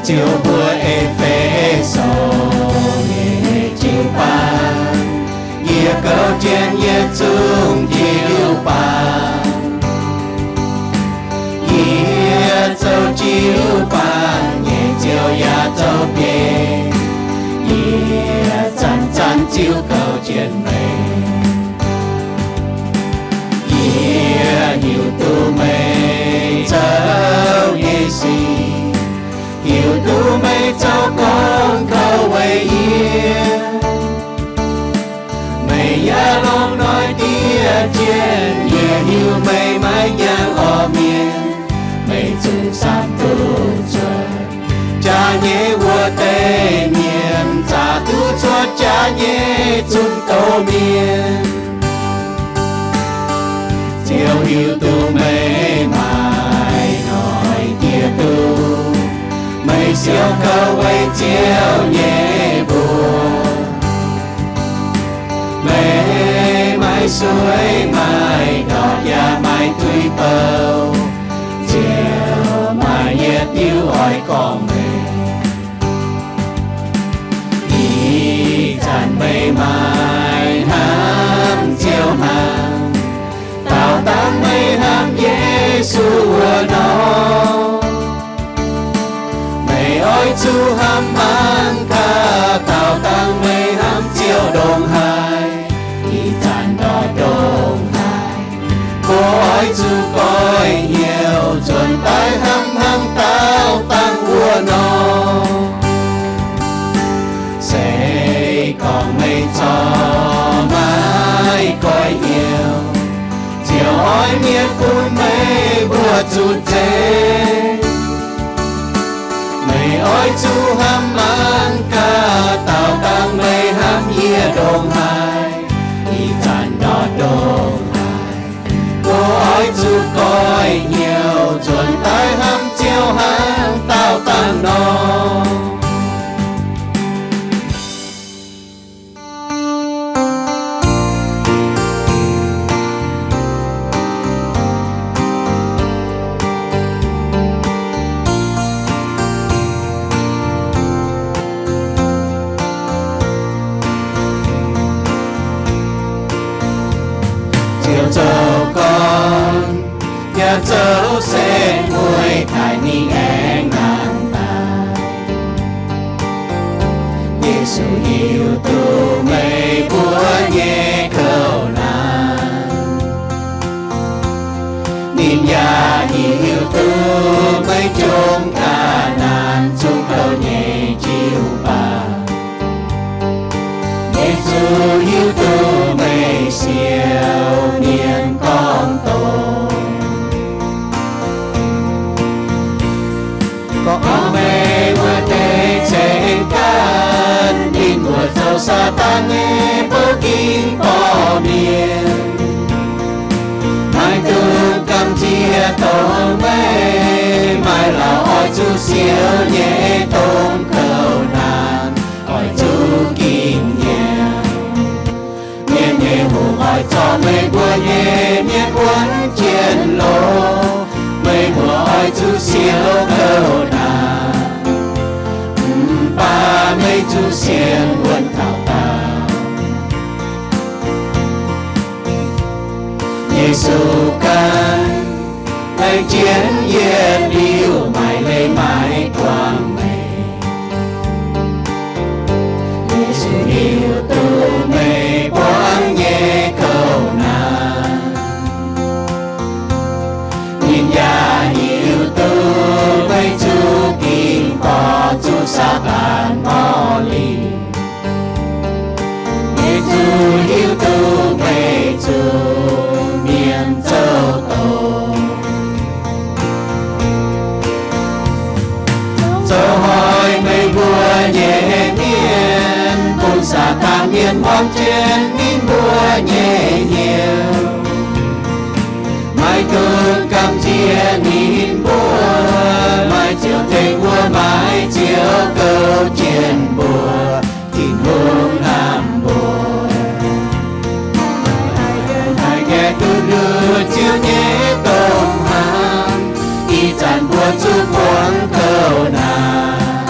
Ziouv mbuox E^fe^so nyei jiu-baang, yie gouv jienv yie zungv jiu-baang. Yie zoux jiu-baang nyei Ziouv yaac zoux biei. Yie zanc-zanc ziouc gouv jienv meih. Yie hiuv duqv meih zoux nyei sic, hiuv duqv meih zoux gong kouv weic yie. Meih yaac longc noic diev jienv, yie hiuv meih maiv nyaanh orv mienh. Meih zuqc saamv duqv cuotv jaax nyei wuov deix mienh, zaqc duqv cuotv jaax nyei zunc doz mienh. Ziouv hiuv duqv meih maaih noic diev duqv, meih siouc kouv weic Ziouv nyei mbuox. Meih maiv sueih, maiv ndortv, yaac maiv tuix bouh. Ziouv maaih yietc diuh oix gorngv meih. Ih zanc meih maaih hnamv Ziouv hnaangx, daaux dangh meih hnamv Yesu wuov nor. Meih oix zuqc hnamv mangc gaax, daaux dangh meih hnamv Ziouv ndongc haaix, ih zanc ndortv ndongc haaix. Mbuo oix zuqc goiv hnyouv nzuonx daaih hnangv hnangv daaux dangh wuov nor. Se gorngv meih corc maiv goiv hnyouv, Ziouv oix mietc bun meih mbuo zuqc nzengc. Meih oix zuqc hnamv mangc gaax, daaux dangh meih hnamv yie ndongc haaix, ih zanc ndortv ndongc haaix. Mbuo oix zuqc goiv hnyouv nzuonx daaih hnamv Ziouv hnangv daaux dangh nor. Ziouv zoux gorn yaac zoux setv mueiz taaih ninh aengx nangh daaih. Yesu hiuv duqv meih mbuo nyei kouv naanc. Ninh yaac hiuv duqv meih jomc ga'naaiv naanc zuqc kouv nyei jiu-baang. Yesu hiuv duqv meih siou mienh gorngv doqc, gorngv meih wuov deix ceng ganh ninh mbuo zoux Saadaan nyei bouh ging borqc mienh. Maiv dungx gamh nziex dongh meih maaih laauh oix zuqc siou nyei domh kouv naanc, oix zuqc ging hnyouv. Mienh nyei hungh oix zorqv meih mbuo nyei mienh wuonv jienv loh. Meih mbuo oix zuqc siou kouv naanc, mv baac meih zuqc sienx wuonv taux daauh. Yesu ganh laengz jienv yietc liuz maaih leiz-maaiz buangh meih. Yesu hiuv duqv meih buangv nyei kouv naanc. Ninh yaac hiuv duqv meih zuqc ging borqc zuqc Saadaan morh lingc. Yesu hiuv duqv meih zuqc mienh zoux doqc. Zoux hoic meih mbuo nyei mienh bun Saadaan mienh muangx jienv ninh mbuo nyei hnyouv. Maiv dungx gamh nziex ninh mbuo, maaih Ziouv tengx mbuo, maaih Ziouv goux jienv mbuo, Tin-Hungh hnamv mbuo. Haih gaengh duqv ndutv Ziouv nyei domh hnamv, ih zanc mbuo zuqc buangv kouv naanc.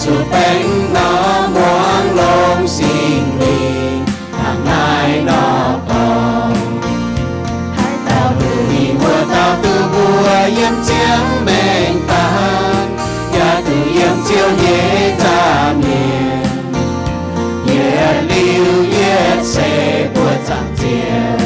Zuqc baengh norm muangx longx Singx Lingh hnangv naaiv nor gorngv. Haaix dauh duqv hingh wuov dauh duqv mbuo yiem ziangx maengx daaih, yaac duqv yiem Ziouv nyei nza'hmien, yietc liuz yietc seix buoqc zaangc Ziouv.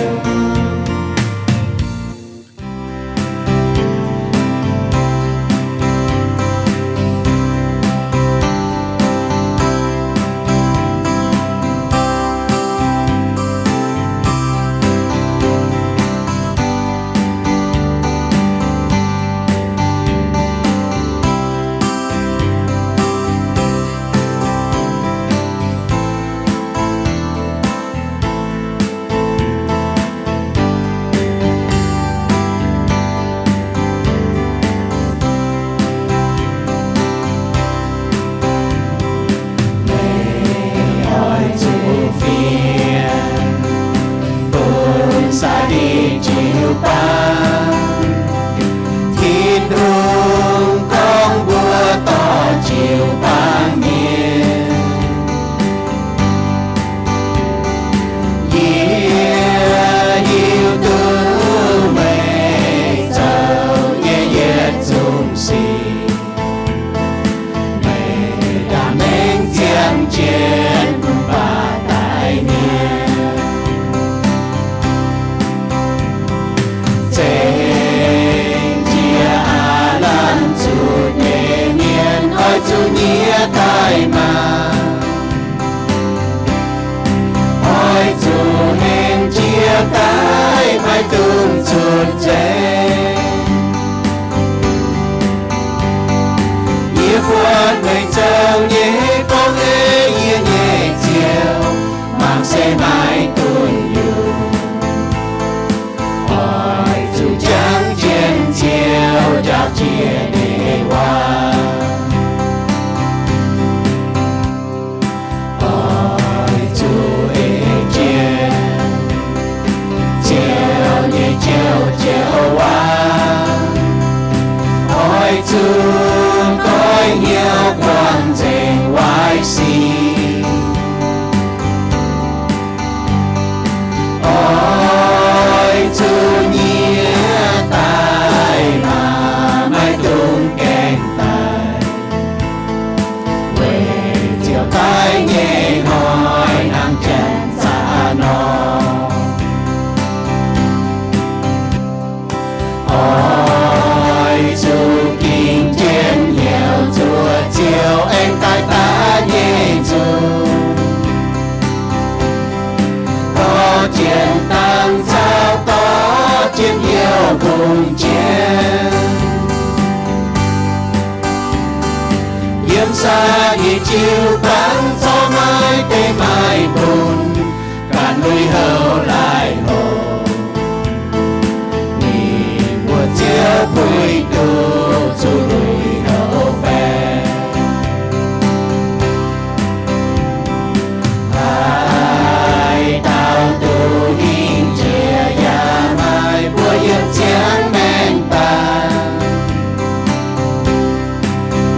Meih oix zuqc fiev bun saax diqc jiu-baang. Tin-Hungh gorngv mbuox dorh jiu-baang mienh, yie hiuv duqv meih zoux nyei yietc zungv sic. Meih yaac mengh zien jienv mv baac daic mienh. Zengc jiex aav lamh zuqc nyei mienh oix zuqc nyiex daaih maah! Oix zuqc henv jiex daaih, maiv dungx zuqc nzengc. Yie buatc meih zoux nyei gong ei yie nyei Ziouv, mangc se maiv dunh yunh. Oix zuqc jangx jienv Ziouv njaaux jiex nyei waac. Oix zuqc ei jienv Ziouv nyei joux joux waac. Oix zuqc goiv hnyouv buangh nzengc waaic sic. Oix zuqc nyiex daaih maah! Maiv dungx gaengh daic, weic ziouc daiv nyei hnoi hnangv janx zaqc nor. Oix zuqc ging jienv hnyouv zuov Ziouv aengx daaih daaih nyei nzungh. Dorh jienv dangh caux dorh jienv youh hungh jien, yiem saax nyeic jiu-baang corc maiv deix maaih bun, ganh lui-houx laih loh. Ninh mbuo Ziouv puix duqv zuqc lui-houx baeqc. Haaix dauh duqv hingh jiex yaac maaih mbuo yiem ziangx maengx daaih.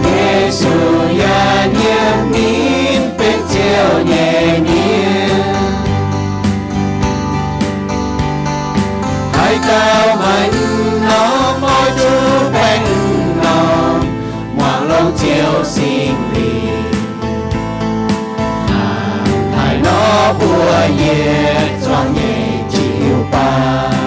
Yesu yaac nyiemc ninh benx Ziouv nyei mienh. Haaix dauh maaih norm oix zuqc baengh norm muangx longx Ziouv Singx Lingh, hnangv haaix nor mbuo yietc zuangx nyei jiu-baang.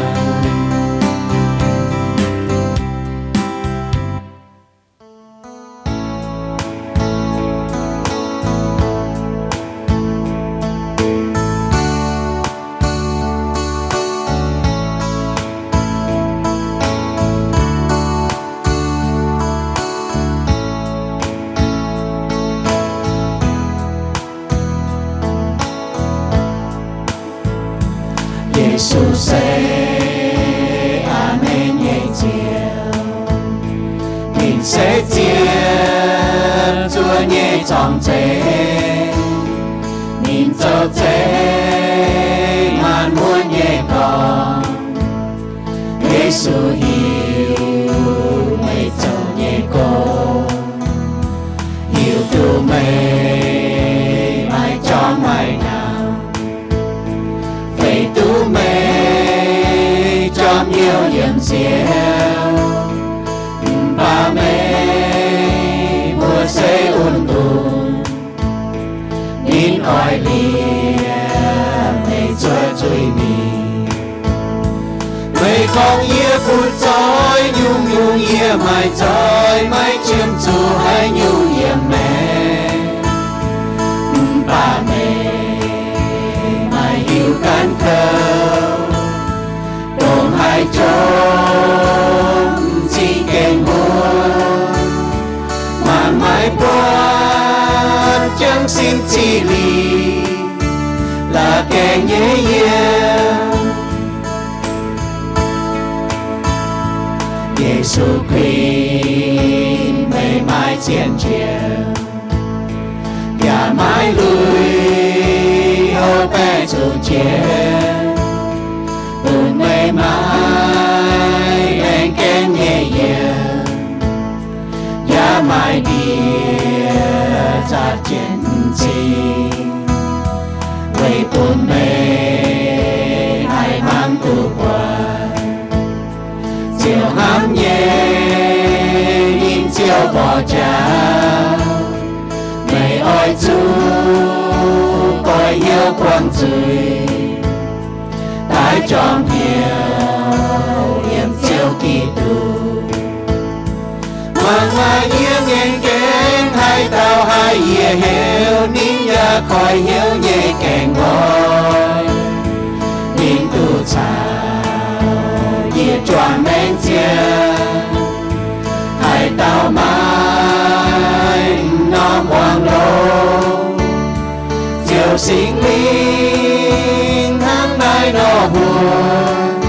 Yesu se aamen nyei Ziouv. Ninh se ziepc zuoqv nyei zorng-zengx. Ninh zoux zengx maanc muotv nyei dorngx. Yesu hiuv meih zoux nyei gong, hiuv duqv hnyouv, mv baac meih mbuo se un-dungx. Ninh oix liepc meih cuotv zuiz mingh. Meih gorngv, yie butv zoih nyungc-nyungc, yie maaih zoih, maiv qiemx zuqc haaix nyungc yiem meih. Mv baac meih maaih hiuv gaanv kouv, dongh haaix jomc m'zing gengh mbuo, mangc maaih buatc jienv sin ziqc lic, la'gaengh nyei yiem. Yesu Krist, meih maaih zien jiex, yaac maiv lui houv baeqc zuqc jiex, bun meih maaih laengz gaengh nyei yiem, yaac maaih ndie-nzaatc jienv m'zing, weic bun meih haih hmuangx duqv buatc. Ziouv hnamv nyei, ninh ziouc mborqv jaax. Meih oix zuqc goiv hnyouv buangh zuiz, daaih jorm hnyouv yiem Ziouv Giduc. Mangc maah! Yie ngaengc gaengh haaix dauh haih yietc heuc, ninh yaac koiv hnyouv nyei gaengh nqoi. Ninh duqv caux yie juangc maengc ziangh. Haaix dauh maaih m'normh wangc longx, Ziouv Singx Lingh hnangv naaiv nor mbuox,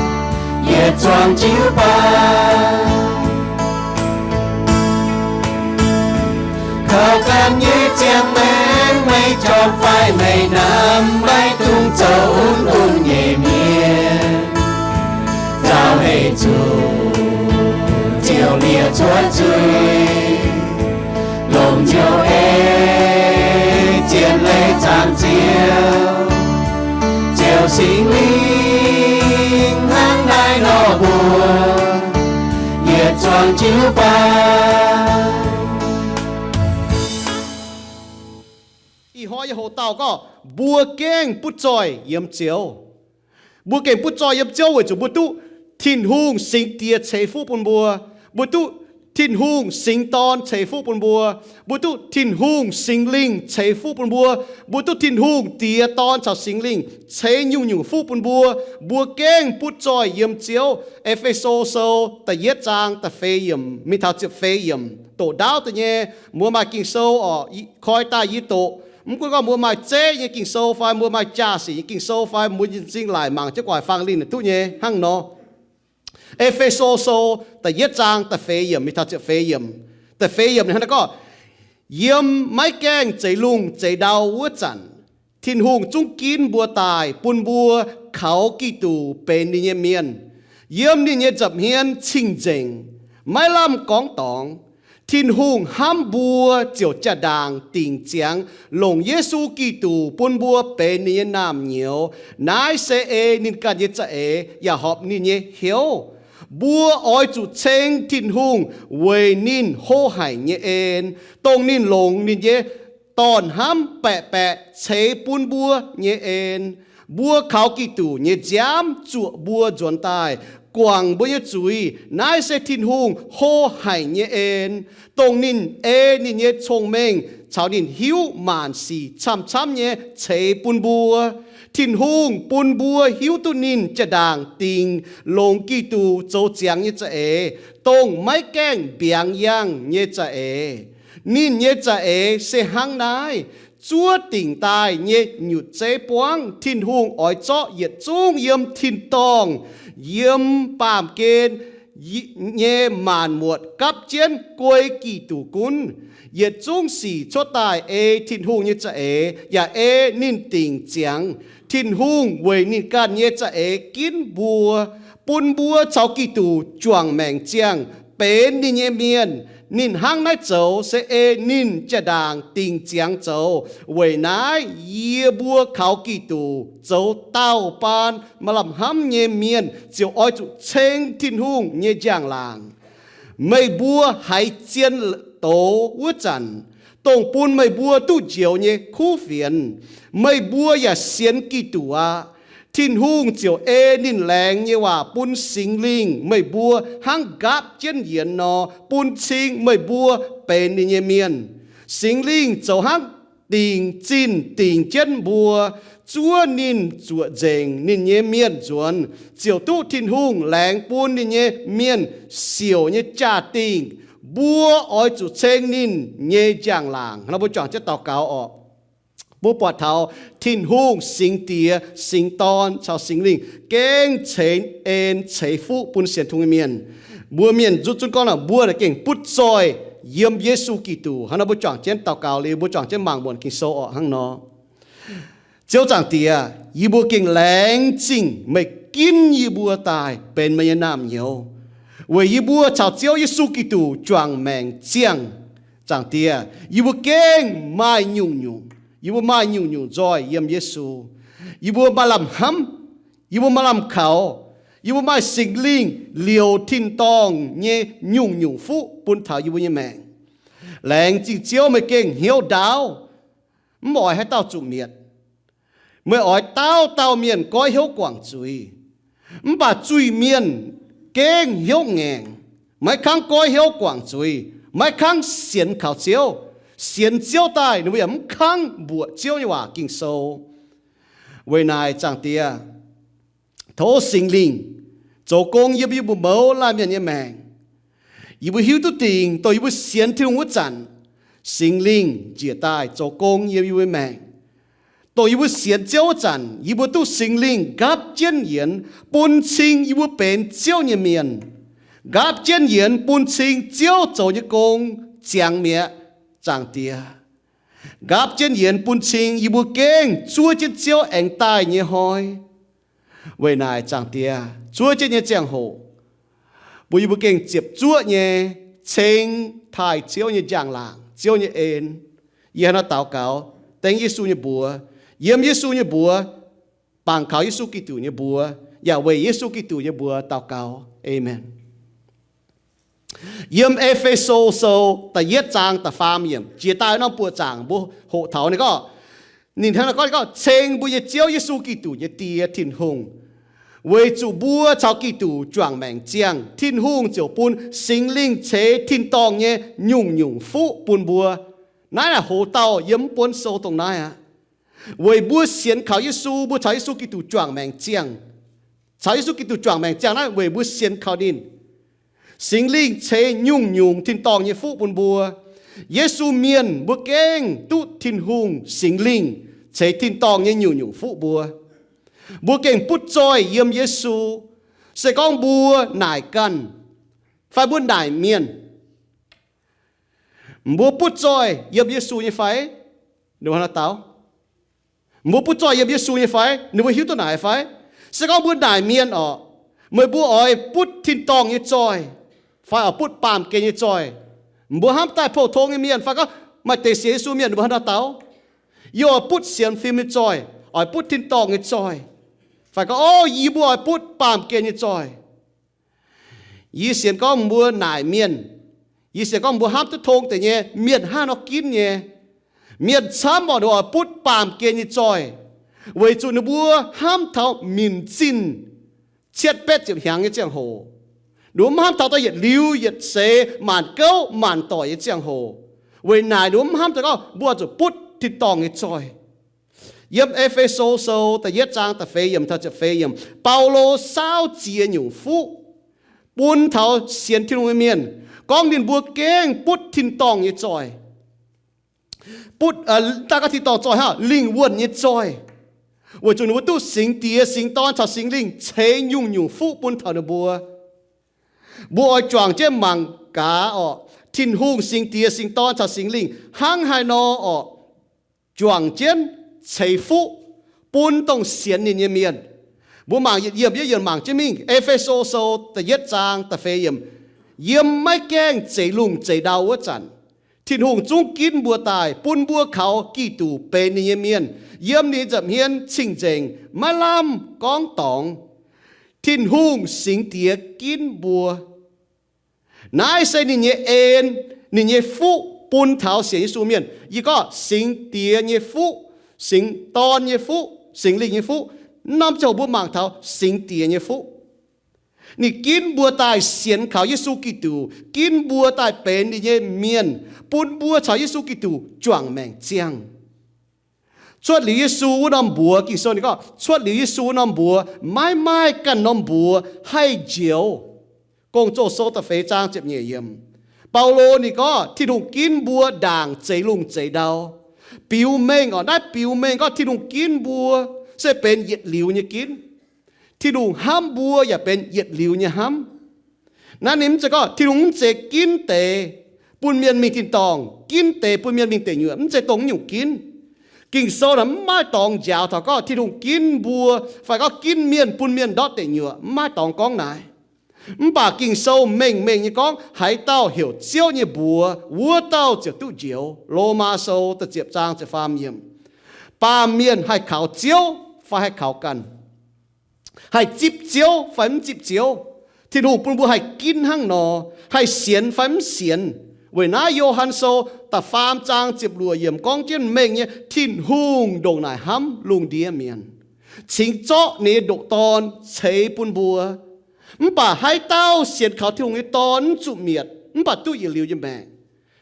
yietc zuangx jiuv baac. Kaux ganh nyei ziangh maengc, meih jorm fai meih namx, maiv dungx zoux un-un nyei mienh. Nzauh heix zuqc Ziouv liepc cuotv zuiz, longc Ziouv ei zien leiz zaangc Ziouv. Ziouv Singx Lingh hnangv naaiv nor mbuox, yietc zuangx jiuv baac. Ih hnoi yie hoqc dauh gorngv mbuo gengh butv zoih yiem Ziouv. Mbuo gengh butv zoih yiem Ziouv weic zuqc mbuo duqv Tin-Hungh singx Diex ceix fuqv bun mbuo. Mbuo duqv Tin-Hungh singx Dorn ceix fuqv bun mbuo. Mbuo duqv Tin-Hungh Singx Lingh ceix fuqv bun mbuo. Mbuo duqv Tin-Hungh Diex, Dorn caux Singx Lingh ceix nyungc-nyungc fuqv bun mbuo. Mbuo gengh butv zoih yiem Ziouv. E^fe^so Sou da'yietv zaang da'feix yiemc mingh taux ziepc feix yiemc. Doqc ndaauv deix nyei, mbuo maaih Ging-Sou oc, koi daaih yie doqc. Mv gunv gorngv mbuo maaih zeiv nyei Ging-Sou fai mbuo maaih jaa-sic nyei Ging-Sou fai mbuo nyei m'zing laaic mangc jienv gu'nguaaic faang linh duqv nyei hnangv nor. E^fe^so Sou da'yietv zaang da'feix yiemc mingh taux ziepc feix yiemc. Da'feix yiemc ninh hnangv naaiv gorngv, yiem maiv gaengh zeix lungh zeix ndau wuov zanc, Tin-Hungh zungv ginv mbuo daaih bun mbuo kaux Giduc benx ninh nyei mienh. Yiem ninh nyei nza'hmien cing-nzengc, maiv lamh gorngv dorngx. Tin-Hungh hnamv mbuo ziouc jaa-ndaangc dingc ziangx longc Yesu Giduc bun mbuo benx ninh nyei naamh nyouz. Naaiv se ei ninh ganh nyei za'eix yaac horpc ninh nyei hnyouv. Mbuo oix zuqc ceng Tin-Hungh weic ninh hlo haic nyei en, dongh ninh longc ninh nyei Dorn hnamv baeqc baeqc ceix bun mbuo nyei en. Mbuo kaux Giduc nyei nziaamv zuoqc mbuo nzuonx daaih, guangc mbuo nyei zuiz. Naaiv se Tin-Hungh hlo haic nyei en, dongh ninh ei ninh nyei cong-mengh caux ninh hiuv maanc sic camv-camv nyei ceix bun mbuo. Tin-Hungh bun mbuo hiuv duqv ninh jaa-ndaangc dingc longc Giduc zoux ziangx nyei za'eix, dongh maiv gaengh mbiaangx yangh nyei za'eix. Ninh nyei za'eix se hnangv naaiv. Zuov dingc daaih nyei nyutc zeiv buangv Tin-Hungh oix zorqv yietc zungv yiem tin-dorngh, yiem baamh gen nyei maanc muotc gapv jienv guei Giduc gunv. Yietc zungv sic cuotv daaih ei Tin-Hungh nyei za'eix yaac ei ninh dingc ziangx. Tin-Hungh weic ninh ganh nyei za'eix ginv mbuo, bun mbuo caux Giduc juangc maengc ziangh benx ninh nyei mienh. Ninh hnangv naaiv zoux se ei ninh jaa-ndaangc dingc ziangx zoux. Weic naaiv yie mbuo kaux Giduc zoux daauh baan maaih lamh hnamv nyei mienh ziouc oix zuqc ceng Tin-Hungh nyei njang-laangc. Meih mbuo haiz zien doz wuov zanc, dongh bun meih mbuo duqv njoux nyei kuv fienx, meih mbuo yaac sienx Giduc aqv. Tin-Hungh ziouc ei ninh laengz nyei waac bun Singx Lingh meih mbuo hnangv nqaapv jienv yienx nor, bun cing meih mbuo benx ninh nyei mienh. Singx Lingh zoux hnangv dingc zinh dingc jienv mbuo. Zuov ninh zuoqc nzengc ninh nyei mienh nzuonx, ziouc duqv Tin-Hungh laengz bun ninh nyei mienh siouc nyei jaa-dingh. Mbuo oix zuqc ceng ninh nyei njang-laangc. Nor mbuo juangc jienv daux gaux orqc. Mbuo buatc taux Tin-Hungh, Singx Diex, Singx Dorn caux Singx Lingh gengh ceix en ceix fuqv bun sienx Tin-Hungh nyei mienh. Mbuo mienh nzutv zunv gorngv naaic, mbuo naaic gengh butv zoih yiem Yesu Giduc. Hnangv nor mbuo juangc jienv daux gaux liuz, mbuo juangc jienv mangc muonc Ging-Sou orqc hnangv nor. Ziouv Zaangc Diex, yie mbuo gengh laengz zingh meih ginv yie mbuo daaih benx meih nyei naamh nyouz, weic yie mbuo caux Ziouv Yesu Giduc juangc maengc ziangh. Zaangc Diex, yie mbuo gengh maaih nyungc-nyungc, yie mbuo maaih nyungc-nyungc nzoih yiem Yesu. Yie mbuo maaih lamh hnamv, yie mbuo maaih lamh kaux, yie mbuo maaih Singx Lingh liouc tin-dorngh nyei nyungc-nyungc fuqv bun taux yie mbuo nyei maengc. Laengz zingh Ziouv, meih gengh hnyouv ndaauv, mv oix haaix dauh zuqc mietc. Meih oix dauh dauh mienh goiv hnyouv guangc zuiz. Mv baac zuiz-mienh gengh hnyouv ngaengc, maiv kangv goiv hnyouv guangc zuiz, maiv kangv sienx kaux Ziouv. Sienx Ziouv daaih ninh mbuo yaac mv kangv mbuoqc Ziouv nyei waac Ging-Sou. Weic naaic, Zaangc Diex, tov Singx Lingh zoux gong yiem yie mbuo mouz laanh mienh nyei maengc. Yie mbuo hiuv duqv dingc, dongh yie mbuo sienx Tin-Hungh wuov zanc, Singx Lingh njiec daaih zoux gong yiem yie mbuo maengc. Dongh yie mbuo sienx Ziouv wuov zanc, yie mbuo duqv Singx Lingh nqaapv jienv yienx bun cing yie mbuo benx Ziouv nyei mienh, nqaapv jienv yienx bun cing Ziouv zoux nyei gong ziangx mi'aqv, Zaangc Diex. Nqaapv jienv yienx bun cing yie mbuo gengh zuov jienv Ziouv aengx daaih nyei hnoi. Weic naaic, Zaangc Diex, zuov jienv nyei ziangh hoc, mbuo yie mbuo gengh ziepc zuoqv nyei ceng taaih Ziouv nyei njang-laangc, Ziouv nyei en. Yie hnangv naaiv daux gaux dengv Yesu nyei mbuox, yiem Yesu nyei mbuox, bangc kaux Yesu Giduc nyei mbuox, yaac weic Yesu Giduc nyei mbuox daux gaux. Aamen. Yiem E^fe^so Sou da'yietv zaang da'faam yiemc, jiex daaih norm buoqc zaangc mbuo hoqc taux ninh gorngv, ninh hnangv naaiv gorngv, ninh gorngv, ceng mbuo nyei Ziouv Yesu Giduc nyei Die, Tin-Hungh, weic zuqc mbuo caux Giduc juangc maengc ziangh, Tin-Hungh ziouc bun Singx Lingh ceix tin-dorngh nyei nyungc-nyungc fuqv bun mbuo. Naaiv naaic hoz dauh yiem mv buonv sou dongh naaiv aqv. Weic mbuo sienx kaux Yesu, mbuo caux Yesu Giduc juangc maengc ziangh. Caux Yesu Giduc juangc maengc ziangh naaiv weic mbuo sienx kaux ninh. Singx Lingh ceix nyungc-nyungc tin-dorngh nyei fuqv bun mbuo. Yesu mienh mbuo gengh duqv Tin-Hungh Singx Lingh ceix tin-dorngh nyei nyungc-nyungc fuqv mbuo. Mbuo gengh butv zoih yiem Yesu. Se gorngv mbuo naaic ganh fai mbuo naaic mienh, mbuo butv zoih yiem Yesu nyei fai? Ninh mbuo hnangv naaiv dau. Mbuo butv zoih yiem Yesu nyei fai? Ninh mbuo hiuv duqv naaic fai? Se gorngv mbuo naaic mienh orqc, meih mbuo oix butv tin-dorngh nyei zoih fai oix butv baamh gen nyei zoih? Mbuo hnamv daaih pou-tong nyei mienh fai gorngv maaih deix sienx Yesu mienh, ninh mbuo hnangv naaiv dau. Yie oix butv sienx fim nyei zoih, oix butv tin-dorngh nyei zoih, fai gorngv, o, yie mbuo oix butv baamh gen nyei zoih. Yie sienx gorngv mbuo naaic mienh, yie sienx gorngv mbuo hnamv duqv tong deix nyei mienh hnangv nor ginv nyei. Mienh camv orqc, ninh mbuo oix butv baamh gen nyei zoih, weic zuqc ninh mbuo hnamv taux minc zinh cietv betv ziepc hnyangx nyei ziangh hoc. Ninh mbuo mv hnamv taux da'yietv liuz yietc seix maanc gouv maanc doic nyei ziangh hoc. Weic naaic ninh mbuo mv hnamv taux gorngv mbuo oix zuqc butv tin-dorngh nyei zoih. Yiem E^fe^so Sou da'yietv zaang da'feix yiemc taux ziepc feix yiemc, Baulo saauv ziex nyungc fuqv bun taux sienx Tin-Hungh nyei mienh, gorngv ninh mbuo gengh butv tin-dorngh nyei zoih. Butv, daaih gorngv tin-dorngh zoih hnangv, lingh wuonh nyei zoih, weic zuqc ninh mbuo duqv Singx Diex, Singx Dorn caux Singx Lingh ceix nyungc-nyungc fuqv bun taux ninh mbuo. Mbuo oix juangc jienv mangc gaax orqc, Tin-Hungh, Singx Diex, Singx Dorn caux Singx Lingh hnangv haaix nor orqc juangc jienv ceix fuqv bun dongh sienx ninh nyei mienh. Mbuo mangc yietc yiemc yietc yiemc mangc jienv mingh. E^fe^so Sou da'yietv zaang da'feix yiemc. Yiem maiv gaengh zeix lungh zeix ndau wuov zanc, Tin-Hungh zungv ginv mbuo daaih bun mbuo kaux Giduc benx ninh nyei mienh, yiem ninh nyei nza'hmien cing-nzengc, maiv lamh gorngv dorngx. Tin-Hungh Singx Diex ginv mbuo. Naaiv se ninh nyei en, ninh nyei fuqv bun taux sienx Yesu mienh. Yie gorngv Singx Diex nyei fuqv, Singx Dorn nyei fuqv, Singx Lingh nyei fuqv. Naaiv norm ziangh hoc mbuo mangc taux Singx Diex nyei fuqv. Ninh ginv mbuo daaih sienx kaux Yesu Giduc, ginv mbuo daaih benx ninh nyei mienh, bun mbuo caux Yesu Giduc juangc maengc ziangh. Cuotv liuz Yesu wuov norm mbuox, Ging-Sou ninh gorngv, cuotv liuz Yesu wuov norm mbuox, maiv maaih ganh norm mbuox haih njoux. Gong-Zoh Sou da'feix zaang ziepc nyeic yiemc. Baulo ninh gorngv Tin-Hungh ginv mbuo ndaangc zeix lungh zeix ndau. Biux mengh orqc, naaiv biux mengh gorngv Tin-Hungh ginv mbuo se benx yietc liuz nyei ginv. Tin-Hungh hnamv mbuo yaac benx yietc liuz nyei hnamv. Naaiv ninh mv zeiz gorngv Tin-Hungh mv zeiz ginv deix bun mienh mingh tin-dorngh, ginv deix bun mienh mingh deic nyuoqc, mv zeiz dongh nyungc ginv. Ging-Sou naaic mv maaih dorngx njaaux taux gorngv Tin-Hungh ginv mbuo, fai gorngv ginv mienh bun mienh ndortv deic nyuoqc, mv maaih dorngx gorngv naaic. Mv baac Ging-Sou mengh mengh nyei gorngv, haaix dauh heuc Ziouv nyei mbuox, wuov dauh ziouc duqv njoux. Lomaa Sou da'ziepc zaang ziepc faam yiemc. Baamh mienh haih kaux Ziouv fai haih kaux ganh, haih zipv Ziouv fai mv zipv Ziouv, Tin-Hungh bun mbuo haih ginv hnangv nor, haih sienx fai mv sienx. Weic naaiv Yo^han Sou da'faam zaang ziepc luoqc yiemc gorngv jienv mengh nyei, Tin-Hungh ndongc naaic hnamv lungh ndiev mienh, cingx zorqv ninh nyei ndoqc Dorn ceix bun mbuo. Mv baac haaix dauh sienx kaux Tin-Hungh nyei Dorn mv zuqc mietc, mv baac duqv yietc liuz nyei maengc.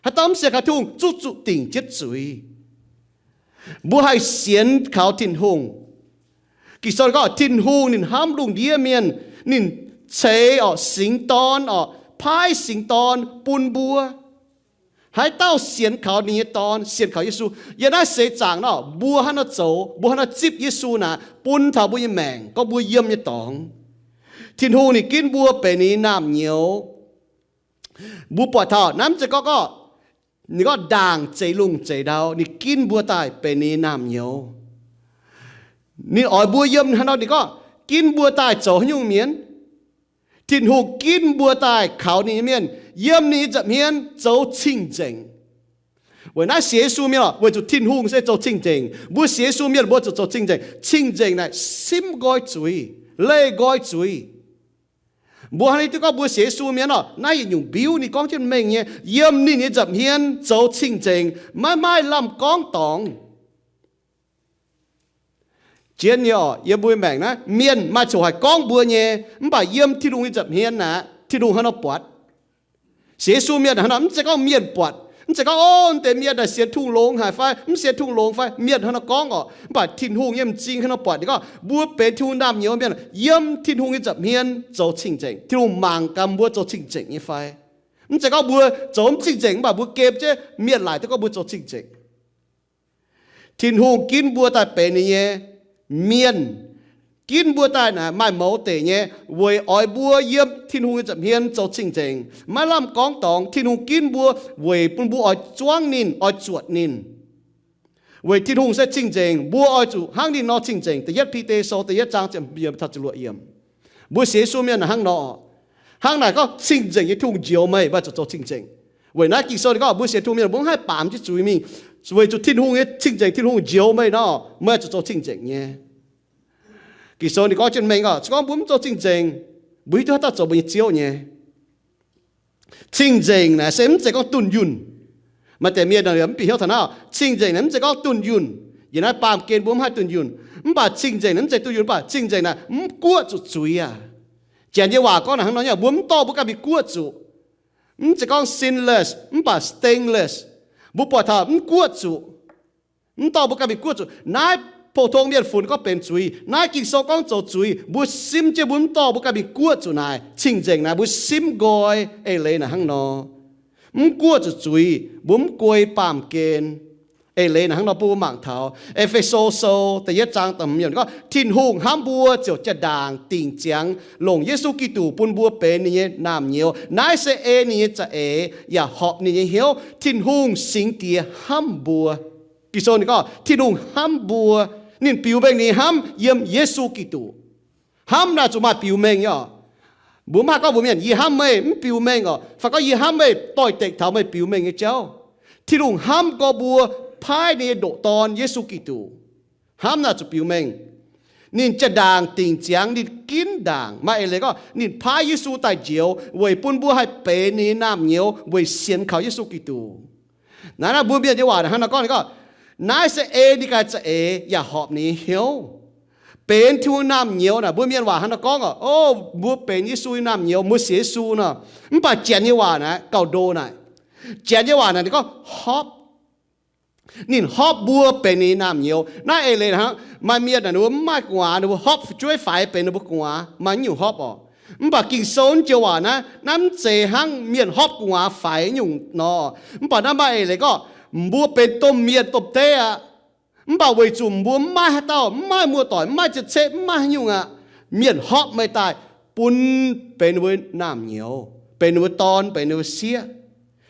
Haaix dauh mv sienx kaux Tin-Hungh zuqv zuqc dingc jienv zuiz. Mbuo haih sienx kaux Tin-Hungh. Ging-Sou gorngv Tin-Hungh ninh hnamv lungh ndiev mienh, ninh ceix orqc, singx Dorn orqc, paaiv singx Dorn bun mbuo. Haaix dauh sienx kaux ninh nyei Dorn, sienx kaux Yesu, yiem naaiv seix zaangc nor, mbuo hnangv nor zoux, mbuo hnangv nor zipv Yesu naaic, bun taux mbuo nyei maengc, gorngv mbuo yiem nyei dorngx. Tin-Hungh ninh ginv mbuo benx ninh nyei naamh nyouz. Mbuo buatc taux naaiv mv zeiz gorngv, gorngv ninh gorngv ndaangc zeix lungh zeix ndau, ninh ginv mbuo daaih benx ninh nyei naamh nyouz. Ninh oix mbuo yiem hnangv nor, ninh gorngv ginv mbuo daaih zoux haaix nyungc mienh? Tin-Hungh ginv mbuo daaih kaux ninh nyei mienh, yiem ninh nyei nza'hmien zoux cing-nzengc. Weic naaiv sienx Yesu mienh oc, weic zuqc Tin-Hungh se zoux cing-nzengc. Mbuo sienx Yesu mienh mbuo zuqc zoux cing-nzengc. Cing-nzengc naaic simv nqoi zuiz, leih nqoi zuiz. Mbuo hnangv naaiv duqv gorngv mbuo sienx Yesu mienh oc, naaiv yietc nyungc mbiuv ninh gorngv jienv mengh nyei, yiem ninh nyei nza'hmien zoux cing-nzengc, maiv maaih lamh gorngv dorngx. Zien nyei oc, yiem mbuo maengc naaiv, mienh maaih coc haiz gorngv mbuo nyei, mv baac yiem Tin-Hungh nyei nza'hmien naaic, Tin-Hungh hnangv nor buatc. Sienx Yesu mienh hnangv nor, mv zeiz gorngv mienh buatc, mv zeiz gorngv, o, deix mienh naaic sienx Tin-Hungh longx haic fai mv sienx Tin-Hungh longx fai, mienh hnangv nor gorngv oc. Mv baac Tin-Hungh nyei m'zing hnangv nor buatc, ninh gorngv mbuo benx Tin-Hungh naamh nyouz mienh, yiem Tin-Hungh nyei nza'hmien zoux cing-nzengc. Tin-Hungh mangc gaax mbuo zoux cing-nzengc nyei fai. Mv zeiz gorngv mbuo zoux mv cing-nzengc, mv baac mbuo gemh jienv mienh laaic duqv gorngv mbuo zoux cing-nzengc. Tin-Hungh ginv mbuo daaih benx ninh nyei mienh, ginv mbuo daaih naaic maaih mouz deic nyei, weic oix mbuo yiem Tin-Hungh nyei nza'hmien zoux cing-nzengc, maiv lamh gorngv dorngx. Tin-Hungh ginv mbuo weic bun mbuo oix zuangv ninh, oix zuotc ninh. Weic Tin-Hungh se cing-nzengc, mbuo oix zuqc hnangv ninh nor cing-nzengc. Da'yietv Bide Sou da'yietv zaang ziepc feix taux ziepc luoqc yiemc. Mbuo sienx Yesu mienh hnangv nor. Hnangv naaic gorngv cing-nzengc nyei Tin-Hungh njoux meih, meih zuqc zoux cing-nzengc. Weic naaiv Ging-Sou ninh gorngv mbuo sienx Tin-Hungh mienh mbuo mv haih baamz jienv zuiz mingh, weic zuqc Tin-Hungh nyei cing-nzengc, Tin-Hungh njoux meih nor, meih zuqc zoux cing-nzengc nyei. Ging-Sou ninh gorngv jienv mengh oc, se gorngv mbuo mv zoux cing-nzengc, mbuo hiuv duqv haaix dauh zoux mbuo nyei Ziouv nyei. Cing-nzengc naaic se mv zeiz gorngv dunh yunh. Maaih deix mienh mv bieqc hnyouv taux naaiv, cing-nzengc naaic mv zeiz gorngv dunh yunh. Yiem naaiv baamh gen mbuo mv haih dunh yunh. Mv baac cing-nzengc naaic mv zeiz dunh yunh, mv baac cing-nzengc naaic mv guoqv zuqc zuiz aqv. Janx nyei waac gorngv naaic hnangv nor, mbuo mv dorh mbuo ganh mingh guoqv zuqc. Mv zeiz gorngv sinless, mv baac stainless. Mbuo buatc taux mv guoqv zuqc. Mv dorh mbuo ganh mingh guoqv zuqc. Naaiv pou-tong mienh funx gorngv benx zuiz. Naaiv Ging-Sou gorngv zoux zuiz. Mbuo simv jienv mbuo mv dorh mbuo ganh mingh guoqv zuqc naaic, cing-nzengc naaic mbuo simv nqoi eix leiz naaic hnangv nor. Mv guoqv zuqc zuiz, mbuo mv guei baamh gen. Eix leiz naaic hnangv nor bun mbuo mangc taux E^fe^so Sou da'yietv zaang da'hmz yiemc gorngv, Tin-Hungh hnamv mbuo ziouc jaa-ndaangc dingc ziangx longc Yesu Giduc bun mbuo benx ninh nyei naamh nyouz. Naaiv se ei ninh nyei za'eix yaac horpc ninh nyei hnyouv. Tin-Hungh Singx Diex hnamv mbuo. Ging-Sou ninh gorngv Tin-Hungh hnamv mbuo, ninh biux mengh ninh hnamv yiem Yesu Giduc. Hnamv naaic zuqc maaih biux mengh nyei oc. Mbuo mv haih gorngv mbuox mienh, yie hnamv meih, mv biux mengh orqc. Fai gorngv yie hnamv meih, doix-dekc taux meih biux mengh nyei jauv. Tin-Hungh hnamv gorx mbuo paaiv ninh nyei ndoqc Dorn, Yesu Giduc. Hnamv naaic zuqc biux mengh. Ninh jaa-ndaangc dingc ziangx, ninh ginv ndaangc. Maaih eix leiz gorngv ninh paaiv Yesu daaih njoux weic bun mbuo haih benx ninh nyei naamh nyouz weic sienx kaux Yesu Giduc. Naaiv, naaiv mbuo mienh nyei waac hnangv nor gorngv, ninh gorngv, naaiv se ei ninh ganh za'eix yaac horpc ninh nyei hnyouv. Benx Tin-Hungh naamh nyouz naaic, mbuo mienh waac hnangv nor gorngv orqc, o, mbuo benx Yesu nyei naamh nyouz, mbuo sienx Yesu nor. Mv baac Janx nyei waac naaic gauh ndo naaic. Janx nyei waac naaic ninh gorngv hopv. Ninh hopv mbuo benx ninh nyei naamh nyouz. Naaiv eix leiz hnangv, maaih mienh naaic ninh mbuo mv maaih gu'nguaaz, ninh mbuo hopv fu'jueiv faix benx ninh mbuo gu'nguaaz, maaih nyungc hopv orqc. Mv baac Ging-Sou naaiv joux waac naaiv, naaiv mv zeiz hnangv mienh hopv gu'nguaaz faix nyungc nor. Mv baac naaiv maaih eix leiz gorngv, mbuo benx domh mienh domh deiv aqv. Mv baac weic zuqc mbuo mv maaih haaix dauh, mv maaih muoz-doic, mv maaih zien ceqv, mv maaih haaix nyungc aqv, mienh hopv meih daaih bun benx ninh mbuo naamh nyouz, benx ninh mbuo dorn, benx ninh mbuo sieqv.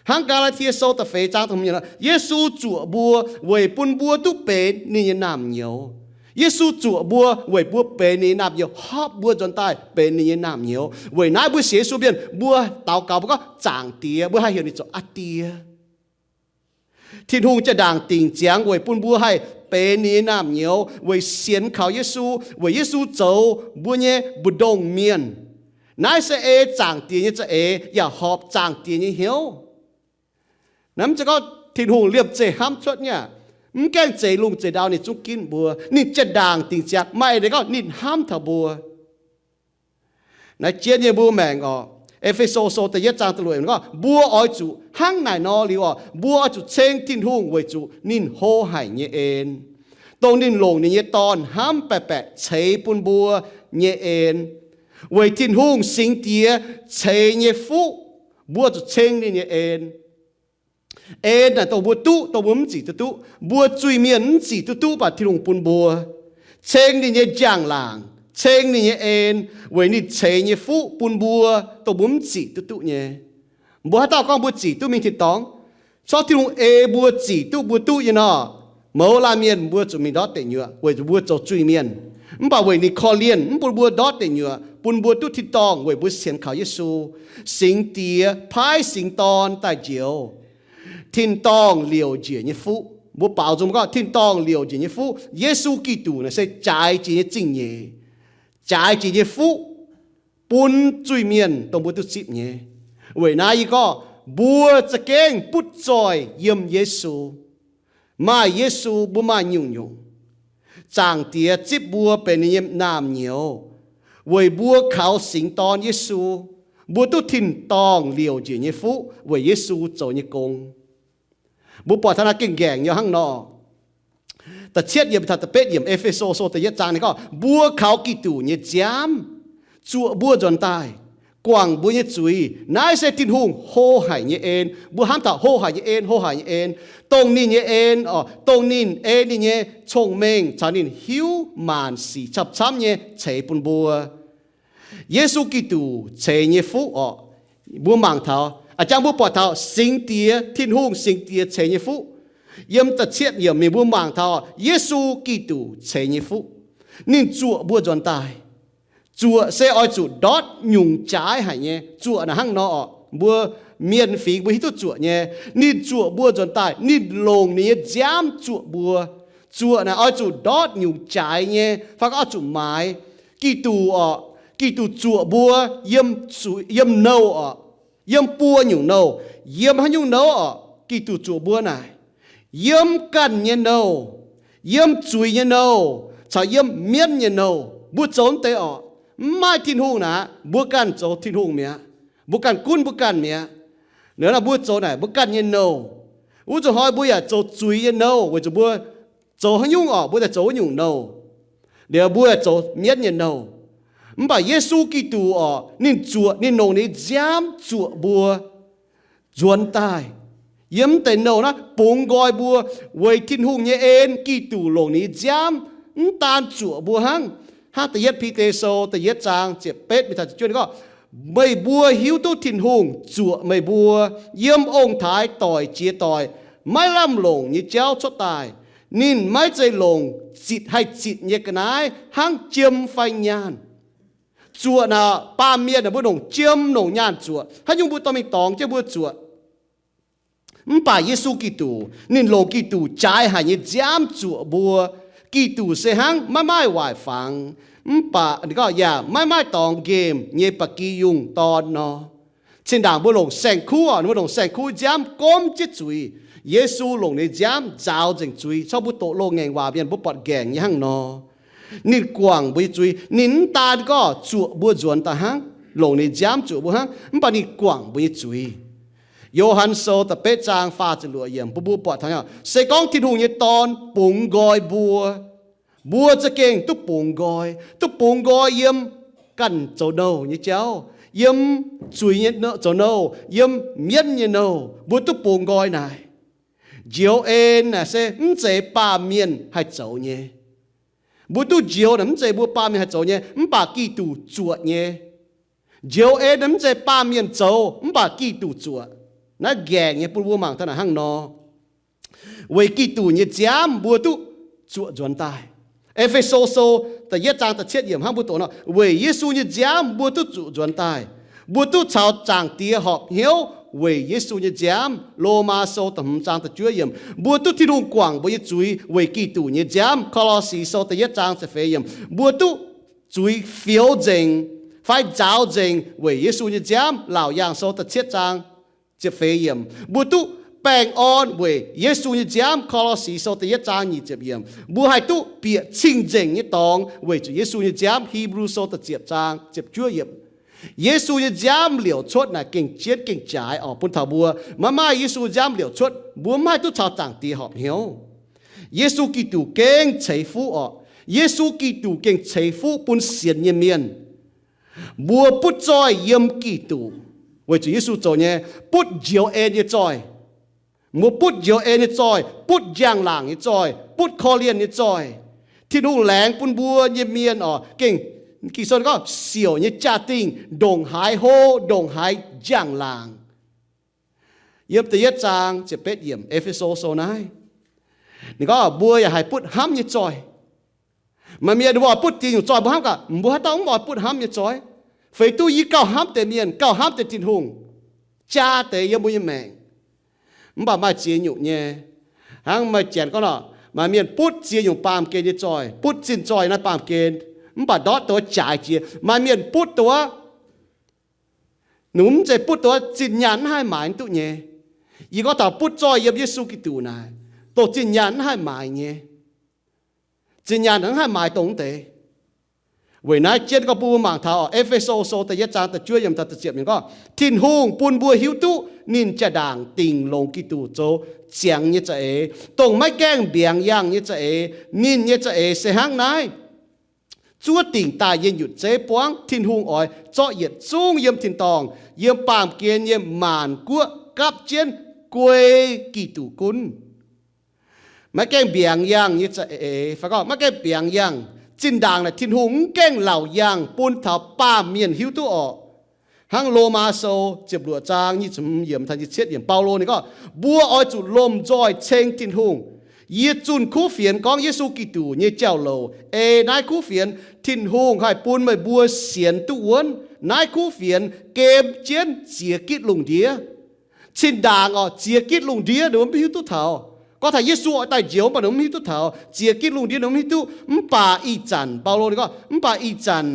Hnangv Gaa^laa^tie Sou da'feix zaang da'hmz yiemc, Yesu zuoqc mbuo weic bun mbuo duqv benx ninh nyei naamh nyouz. Yesu zuoqc mbuo weic mbuo benx ninh nyei naamh nyouz, hopv mbuo nzuonx daaih benx ninh nyei naamh nyouz. Weic naaiv mbuo sienx Yesu mienh, mbuo daux gaux mbuo gorngv, Zaangc Diex, mbuo haih heuc ninh zoux aa Die. Tin-Hungh jaa-ndaangc dingc ziangx weic bun mbuo haih benx ninh nyei naamh nyouz, weic sienx kaux Yesu, weic Yesu zoux mbuo nyei mbu'ndongx mienh. Naaiv se ei Zaangc Diex nyei za'eix yaac horpc Zaangc Diex nyei hnyouv. Naaiv mv zeiz gorngv Tin-Hungh liemh zeih hnamv cuotv nyei aqv. Mv gaengh zeix lungh zeix ndau ninh zungv ginv mbuo. Ninh jaa-ndaangc dingc ziangx maaih eix leiz gorngv ninh hnamv taux mbuo. Naaiv jienv nyei mbuo maengc orqc, E^fe^so Sou da'yietv zaang da'luoqc yiemc gorngv, mbuo oix zuqc hnangv naaic nor liuz orqc, mbuo oix zuqc ceng Tin-Hungh weic zuqc ninh hlo haic nyei en, dongh ninh longc ninh nyei Dorn hnamv baeqc baeqc ceix bun mbuo nyei en. Weic Tin-Hungh Singx Diex ceix nyei fuqv, mbuo zuqc ceng ninh nyei en. En naaic dongh mbuo duqv, dongh mbuo mv zic duqv duqv. Mbuo zuiz-mienh mv zic duqv duqv, mv baac Tin-Hungh bun mbuo. Ceng ninh nyei njang-laangc, ceng ninh nyei en, weic ninh ceix nyei fuqv bun mbuo, dongh mbuo mv zic duqv duqv nyei. Mbuo haaix dauh gorngv mbuo zic duqv mingh tin-dorngh? Corc Tin-Hungh ei mbuo zic duqv mbuo duqv nyei nor, mouz laanh mienh mbuo zuqc mingh ndortv deic nyuoqc weic zuqc mbuo zoux zuiz-mienh. Mv baac weic ninh korv-lienh mv bun mbuo ndortv deic nyuoqc, bun mbuo duqv tin-dorngh weic mbuo sienx kaux Yesu. Singx Diex paaiv Singx Dorn daaih njoux. Tin-dorngh liouc njiec nyei fuqv. Mbuo baaux nzung gorngv tin-dorngh liouc njiec nyei fuqv, Yesu Giduc naaic se jaaix jiex nyei zingh nyeic, jaaix jiex nyei fuqv bun zuiz-mienh dongh mbuo duqv zipv nyei. Weic naaiv yie gorngv mbuo za'gengh butv zoih yiem Yesu. Maaih Yesu mbuo maaih nyungc-nyungc. Zaangc Diex zipv mbuo benx ninh nyei naamh nyouz weic mbuo kaux Singx Dorn Yesu, mbuo duqv tin-dorngh liouc njiec nyei fuqv weic Yesu zoux nyei gong. Mbuo buatc taux naaiv gengh nqaengc nyei hnangv nor. Da'cietv yiemc taux da'betv yiemc E^fe^so Sou da'yietv zaang ninh gorngv, mbuo kaux Giduc nyei nziaamv zuoqc mbuo nzuonx daaih, guangc mbuo nyei zuiz. Naaiv se Tin-Hungh hlo haic nyei en. Mbuo hnamv taux hlo haic nyei en, hlo haic nyei en, dongh ninh nyei en oc, dongh ninh ei ninh nyei cong-mengh caux ninh hiuv maanc sic camv-camv nyei ceix bun mbuo. Yesu Giduc ceix nyei fuqv oc, mbuo mangc taux, a'jang mbuo buatc taux Singx Diex, Tin-Hungh Singx Diex ceix nyei fuqv. Yiem da'cietv yiemc mingh mbuo mangc taux Yesu Giduc ceix nyei fuqv. Ninh zuoqc mbuo nzuonx daaih. Zuoqc se oix zuqc ndortv nyungc jaaix haic nyei. Zuoqc naaic hnangv nor oc, mbuo mienh fingx mbuo hiuv duqv zuoqc nyei. Ninh zuoqc mbuo nzuonx daaih, ninh longc ninh nyei nziaamv zuoqc mbuo. Zuoqc naaic oix zuqc ndortv nyungc jaaix nyei, fai gorngv oix zuqc maaiz. Giduc oc, Giduc zuoqc mbuo yiem, yiem nouh oc, yiem buo nyungc nouh, yiem haaix nyungc nouh oc, Giduc zuoqc mbuo naaic, yiem ganh nyei nouh, yiem zuiz nyei nouh, caux yiem mienv nyei nouh. Mbuo zoux mv deix oc. Mv maaih Tin-Hungh naaic, mbuo ganh zoux Tin-Hungh mi'aqv. Mbuo ganh gunv mbuo ganh mi'aqv. Liuz naaic mbuo zoux naaic mbuo ganh nyei nouh. Wuov zuqc hnoi mbuo yaac zoux zuiz nyei nouh, weic zuqc mbuo zoux haaix nyungc oc, mbuo daaih zoux wuov nyungc nouh. Liuz mbuo zoux mienv nyei nouh. Mv baac Yesu Giduc oc, ninh zuoqc, ninh longc ninh nziaamv zuoqc mbuo nzuonx daaih. Yiem mv deix nouh naaiv bungx nqoi mbuo, weic Tin-Hungh nyei en, Giduc longc ninh nziaamv, mv daan zuoqc mbuo hnangv. Hnangv da'yietv Bide Sou da'yietv zaang ziepc betv mingh taux ziepc juov ninh gorngv, meih mbuo hiuv duqv Tin-Hungh zuoqc meih mbuo yiem ong-taaix doic jiex doic maiv lamh longc nyei jauv cuotv daaih. Ninh maiv zeiz longc zitc haih zitc nyei ga'naaiv hnangv jiem fai nyaanh. Zuoqc naaic, baamh mienh naaic mbuo longc jiem longc nyaanh zuoqc. Haaix nyungc mbuo dorh mingh dorngx jienv mbuo zuoqc. Mv baac Yesu Giduc, ninh longc Giduc jaaix haic nyei nziaamv zuoqc mbuo. Giduc se hnangv maiv maaih waaic fangx, mv baac ninh gorngv yaac maiv maaih dorngx nqemh nyei ba'gi yungh dorn nor. Zinh ndaangc mbuo longc saeng-kuv, mbuo longc saeng-kuv nziaamv gomv jienv zuiz. Yesu longc ninh nziaamv nzaaux nzengc zuiz. Corc mbuo doqc loz-ngaengc waac mienh mbuo buatc nqaengc nyei hnangv nor. Ninh guangc mbuo nyei zuiz. Ninh mv daan gorngv zuoqc mbuo nzuonx daaih hnangv, longc ninh nziaamv zuoqc mbuo hnangv, mv baac ninh guangc mbuo nyei zuiz. Yo^han Sou da'betv zaang faah ziepc luoqc yiemc, bun mbuo buatc taux se gorngv Tin-Hungh nyei Dorn bungx nqoi mbuo, mbuo za'gengh duqv bungx nqoi, duqv bungx nqoi yiem ganh zoux nouh nyei jauv, yiem zuiz nyei zoux nouh, yiem mienv nyei nouh, mbuo duqv bungx nqoi naaic. Njoux en naaic se mv zeiz baamh mienh haih zoux nyei. Mbuo duqv njoux naaic mv zeiz mbuo baamh mienh haih zoux nyei, mv baac Giduc zuoqc nyei. Njoux en naaic mv zeiz baamh mienh zoux, mv baac Giduc zuoqc. Naaiv nqaengc nyei bun mbuo mangc taux naaic hnangv nor. Weic Giduc nyei nziaamv mbuo duqv zuoqc nzuonx daaih. E^fe^so Sou da'yietv zaang da'cietv yiemc hnangv mbuo doqc nor, weic Yesu nyei nziaamv mbuo duqv zuoqc nzuonx daaih. Mbuo duqv caux Zaangc Diex horpc hnyouv weic Yesu nyei nziaamv. Lomaa Sou da'hmz zaang da'juov yiemc, mbuo duqv Tin-Hungh guangc mbuo nyei zuiz weic Giduc nyei nziaamv. Ko^lo^si Sou da'yietv zaang ziepc feix yiemc, mbuo duqv zuiz fioux nzengc fai nzaaux nzengc weic Yesu nyei nziaamv. Laauc Yaangh Sou da'cietv zaang ziepc feix yiemc, mbuo duqv baengh orn weic Yesu nyei nziaamv. Ko^lo^si Sou da'yietv zaang nyic ziepc yiemc, mbuo haih duqv bieqc cing-nzengc nyei dorngx weic zuqc Yesu nyei nziaamv. Hipv^lu Sou da'ziepc zaang ziepc juov yiemc. Yesu nyei nziaamv liouc cuotv naaic gengh jienv gengh jaaix oc bun taux mbuo. Maiv maaih Yesu nziaamv liouc cuotv, mbuo mv haih duqv caux Zaangc Diex horpc hnyouv. Yesu Giduc gengh ceix fuqv oc. Yesu Giduc gengh ceix fuqv bun sienx nyei mienh. Mbuo butv zoih yiem Giduc, weic zuqc Yesu zoux nyei, butv njoux en nyei zoih. Mbuo butv njoux en nyei zoih, butv njang-laangc nyei zoih, butv korv-lienh nyei zoih. Tin-Hungh laengz bun mbuo nyei mienh oc, gengh Ging-Sou gorngv siouc nyei jaa-dingh ndongc haaix hlo, ndongc haaix njang-laangc. Yiem da'yietv zaang ziepc betv yiemc E^fe^so Sou naaiv, ninh gorngv mbuo yaac haih butv hnamv nyei zoih. Maaih mienh mbuo oix butv ziex nyungc zoih mbuo hnamv gaax, mbuo haaix dauh mv oix butv hnamv nyei zoih? Feix duqv yie gauh hnamv deix mienh, gauh hnamv deix Tin-Hungh, jaa deix yiem mbuo nyei maengc. Mv baac maaih ziex nyungc nyei. Hnangv maaih janx gorngv nor, maaih mienh butv ziex nyungc baamh gen nyei zoih, butv zinh zoih naaiv baamh gen, mv baac ndortv dongh wuov jaaix jiex. Maaih mienh butv dongh wuov, ninh mv zeiz butv dongh wuov zinh nyaanh mv haih maaiz duqv nyei. Yie gorngv taux butv zoih yiem Yesu Giduc naaic, dongh zinh nyaanh mv haih maaiz nyei. Zinh nyaanh mv haih maaiz dongh wuov deix. Weic naaiv jienv gorngv bun mbuo mangc taux E^fe^so Sou da'yietv zaang da'juov yiemc taux da'ziepc yiemc gorngv, Tin-Hungh bun mbuo hiuv duqv ninh jaa-ndaangc dingc longx Giduc zoux ziangx nyei za'eix, dongh maiv gaengh mbiaangx yangh nyei za'eix. Ninh nyei za'eix se hnangv naaiv. Zuov dingc daaih nyei nyutc zeiv buangv Tin-Hungh oix zorqv yietc zungv yiem tin-dorngh, yiem baamh gen nyei maanc guoqv gapv jienv guei Giduc gunv. Maiv gaengh mbiaangx yangh nyei za'eix, fai gorngv maiv gaengh mbiaangx yangh. Zinh ndaangc naaic Tin-Hungh mv gaengh laauc yangh bun taux baamh mienh hiuv duqv orqc. Hnangv Lomaa Sou ziepc luoqc zaang nyic ziepc hmz yiemc taux nyic ziepc cietv yiemc, Baulo ninh gorngv, mbuo oix zuqc lomh nzoih ceng Tin-Hungh. Yie zunh kuv fienx gorngv Yesu Giduc nyei jauv-louc ei naaiv kuv fienx Tin-Hungh haih bun meih mbuo sienx duqv wuonv. Naaiv kuv fienx gem jienv ziex gitv lungh ndiev. Zinh ndaangc orqc, ziex gitv lungh ndiev ninh mbuo mv hiuv duqv taux. Gorngv taux Yesu oix daaih njoux mv baac ninh mbuo mv hiuv duqv taux. Ziex gitv lungh ndiev ninh mbuo mv hiuv duqv. Mv baac ih zanc, Baulo ninh gorngv, mv baac ih zanc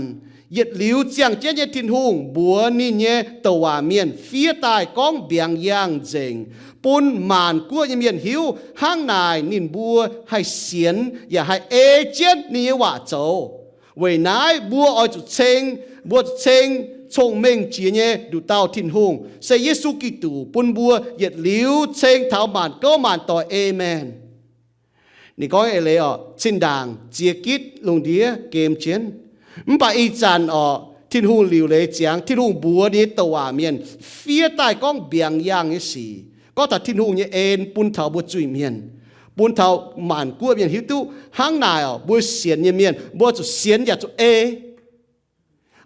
yietc liuz ziangh jienv nyei Tin-Hungh mbuox ninh nyei douc waac mienh fiev daaih gorngv mbiaangx yangh nzengc, bun maanc guoqv nyei mienh hiuv. Hnangv naaic ninh mbuo haih sienx yaac haih ei jienv ninh nyei waac zoux. Weic naaiv mbuo oix zuqc ceng, mbuo zuqc ceng cong-mengh jiex nyei nduqc dauh Tin-Hungh, se Yesu Giduc, bun mbuo yietc liuz ceng taux maanc gouv maanc doic. Aamen. Ninh gorngv eix leiz orqc, zinh ndaangc ziex gitv lungh ndiev gem jienv. Mv baac ih zanc orqc, Tin-Hungh liuc leiz ziangx, Tin-Hungh mbuox ninh nyei douc waac mienh fiev daaih gorngv mbiaangx yangh nyei sic, gorngv taux Tin-Hungh nyei en bun taux mbuo zuiz-mienh, bun taux maanc guoqv mienh hiuv duqv. Hnangv naaic orqc, mbuo sienx nyei mienh mbuo zuqc sienx yaac zuqc ei.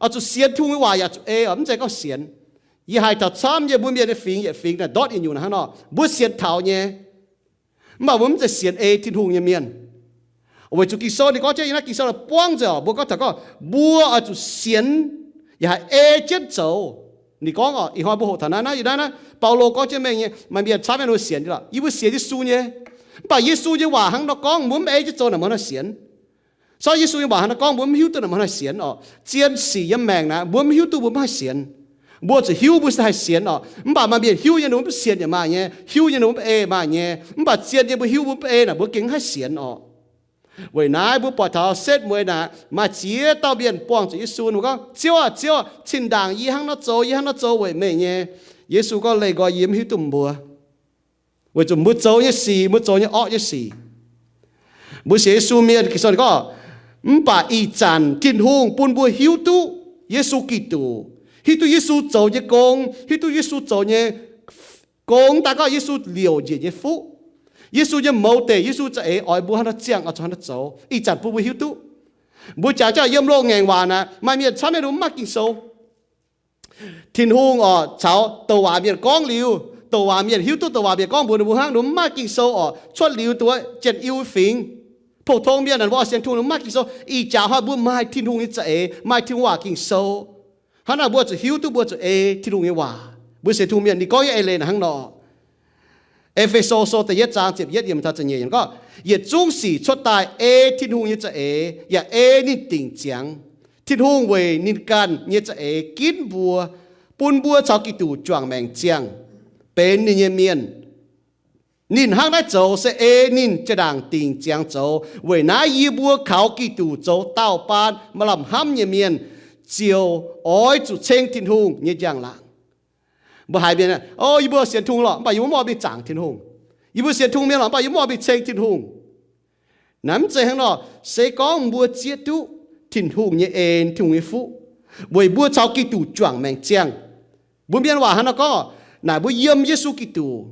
Oix zuqc sienx Tin-Hungh nyei waac yaac zuqc ei orqc, mv zeiz gorngv sienx. Yie haiz taux camv nyei mbuo mienh nyei fingx yietc fingx naaic ndortv yietc nyungc hnangv nor, mbuo sienx taux nyei. Mv baac mbuo mv zeiz sienx ei Tin-Hungh nyei mienh. Weic zuqc Ging-Sou ninh gorngv jienv yiem naaiv Ging-Sou naaic buangv nzengc orqc, mbuo gorngv taux gorngv mbuo oix zuqc sienx yaac haih ei jienv zoux. Ninh gorngv oc, ih hnoi mbuo hoqc taux naaiv, naaiv yie naaiv, naaiv Baulo gorngv jienv mengh nyei, maaih mienh camv mienh mbuo sienx lorqc, yie mbuo sienx Yesu nyei. Mv baac Yesu nyei waac hnangv nor gorngv, mbuo mv ei jienv zoux naaic mbuo hnangv sienx. Corc Yesu nyei waac hnangv nor gorngv, mbuo mv hiuv duqv naaic mbuo hnangv sienx oc. Zien sic yiem maengc naaic, mbuo mv hiuv duqv mbuo mv haih sienx. Mbuo zuqc hiuv mbuo haih sienx oc. Mv baac maaih mienh hiuv nyei ninh mbuo mv sienx yaac maaih nyei, hiuv nyei ninh mbuo mv ei maaih nyei. Mv baac zien nyei mbuo hiuv mbuo mv ei naaic mbuo gengh mv haih sienx oc. Weic naaiv mbuo buatc taux setv mueiz naaic maaih ziex dauh mienh buangh zuqc Yesu, ninh mbuo gorngv, Ziouv aah! Ziouv aah! Zinh ndaangc yie hnangv nor zoux, yie hnangv nor zoux weic meih nyei. Yesu gorngv, Leih nqoi, yie mv hiuv duqv mbuo, weic zuqc mbuo zoux nyei sic, mbuo zoux nyei orqv nyei sic. Mbuo sienx Yesu mienh, Ging-Sou ninh gorngv, mv baac ih zanc Tin-Hungh bun mbuo hiuv duqv Yesu Giduc, hiuv duqv Yesu zoux nyei gong, hiuv duqv Yesu zoux nyei gong, daaih gorngv Yesu liouc njiec nyei fuqv, Yesu nyei mouz deic, Yesu za'eix oix mbuo hnangv nor ziangh oix zuqc hnangv nor zoux, ih zanc bun mbuo hiuv duqv. Mbuo jaax jauv yiem loz-ngaengc waac naaic maaih mienh camv mienh mbuo mv maaih Ging-Sou. Tin-Hungh oc, caux douc waac mienh gorngv liuz, douc waac mienh hiuv duqv douc waac mienh gorngv mbuox ninh mbuo hnangv, ninh mbuo mv maaih Ging-Sou oc, cuotv liuz dongh wuov Janx-Iu fingx, pou-tong mienh naaic mbuo oix sienx Tin-Hungh ninh mv maaih Ging-Sou. Ih jaax hnoi mbuo maaih Tin-Hungh nyei za'eix, maaih Tin-Hungh waac Ging-Sou. Hnangv naaic mbuo zuqc hiuv duqv mbuo zuqc ei Tin-Hungh nyei waac. Mbuo sienx Tin-Hungh mienh ninh gorngv nyei eix leiz naaic hnangv nor. E^fe^so Sou da'yietv zaang ziepc yietv yiemc taux ziepc nyeic yiemc gorngv, yietc zungv sic cuotv daaih ei Tin-Hungh nyei za'eix yaac ei ninh dingc ziangx. Tin-Hungh weic ninh ganh nyei za'eix ginv mbuo, bun mbuo caux Giduc juangc maengc ziangh, benx ninh nyei mienh. Ninh hnangv naaiv zoux se ei ninh jaa-ndaangc dingc ziangx zoux. Weic naaiv yie mbuo kaux Giduc zoux dauh baan maaih lamh hnamv nyei mienh ziouc oix zuqc ceng Tin-Hungh nyei njang-laangc. Mbuo haiz mienh, O, yie mbuo sienx Tin-Hungh lorqc, mv baac yie mbuo mv oix mingh zaangc Tin-Hungh. Yie mbuo sienx Tin-Hungh mienh lorqc, mv baac yie mv oix mingh ceng Tin-Hungh. Naaiv mv zeiz hnangv nor. Se gorngv mbuo zieqv duqv Tin-Hungh nyei en, Tin-Hungh nyei fuqv, weic mbuo caux Giduc juangc maengc ziangh. Mbuo mienh waac hnangv nor gorngv, naaic mbuo yiem Yesu Giduc,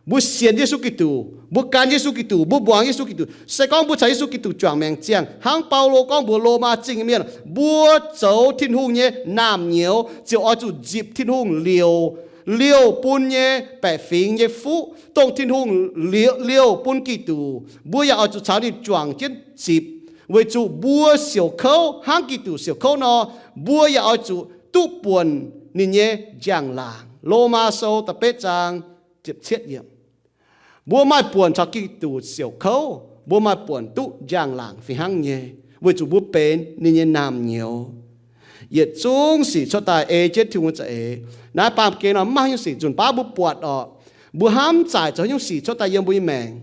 mbuo sienx Yesu Giduc, mbuo gan Yesu Giduc, mbuo muangx Yesu Giduc. Se gorngv mbuo caux Yesu Giduc juangc maengc ziangh, hnangv Baulo gorngv mbuox Lomaa Zingh nyei mienh, mbuo zoux Tin-Hungh nyei naamh nyouz ziouc oix zuqc nzipc Tin-Hungh liouc, liouh bun nyei baeqc fingx nyei fuqv, dongh Tin-Hungh liouh, liouh bun Giduc. Mbuo yaac oix zuqc caux ninh juangc jienv zipc, weic zuqc mbuo siouc kouv hnangv Giduc siouc kouv nor, mbuo yaac oix zuqc duqv buonc ninh nyei njang-laangc. Lomaa Sou da'betv zaang ziepc cietv yiemc. Mbuo maaih buonc caux Giduc siouc kouv, mbuo maaih buonc duqv njang-laangc fih hnangv nyei, weic zuqc mbuo benx ninh nyei naamh nyouz. Yietc zungv sic cuotv daaih ei jienv Tin-Hungh nyei za'eix. Naaiv baamh gen nor mv maaih haaix nyungc sic nzunc baav mbuo buatc oc, mbuo hnamv zaaic zoux haaix nyungc sic cuotv daaih yiem mbuo nyei maengc.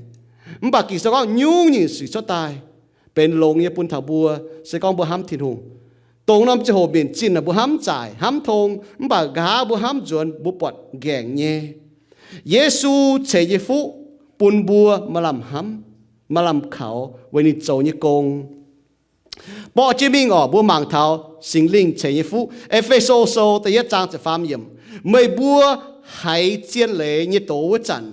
Mv baac Ging-Sou gorngv nyungc-nyungc sic cuotv daaih benx longx nyei bun taux mbuo, se gorngv mbuo hnamv Tin-Hungh. Dongh norm ziangh hoc mienh zinh naaic mbuo hnamv zaaic hnamv tong, mv baac nqa'haav mbuo hnamv nzuonx mbuo buatc nqaengc nyei. Yesu ceix nyei fuqv bun mbuo maaih lamh hnamv, maaih lamh kaux weic ninh zoux nyei gong. Borqv jienv mingh oc, mbuo mangc taux Singx Lingh ceix nyei fuqv. E^fe^so Sou da'yietv zaang ziepc faam yiemc, meih mbuo haiz zien leiz nyei doz wuov zanc,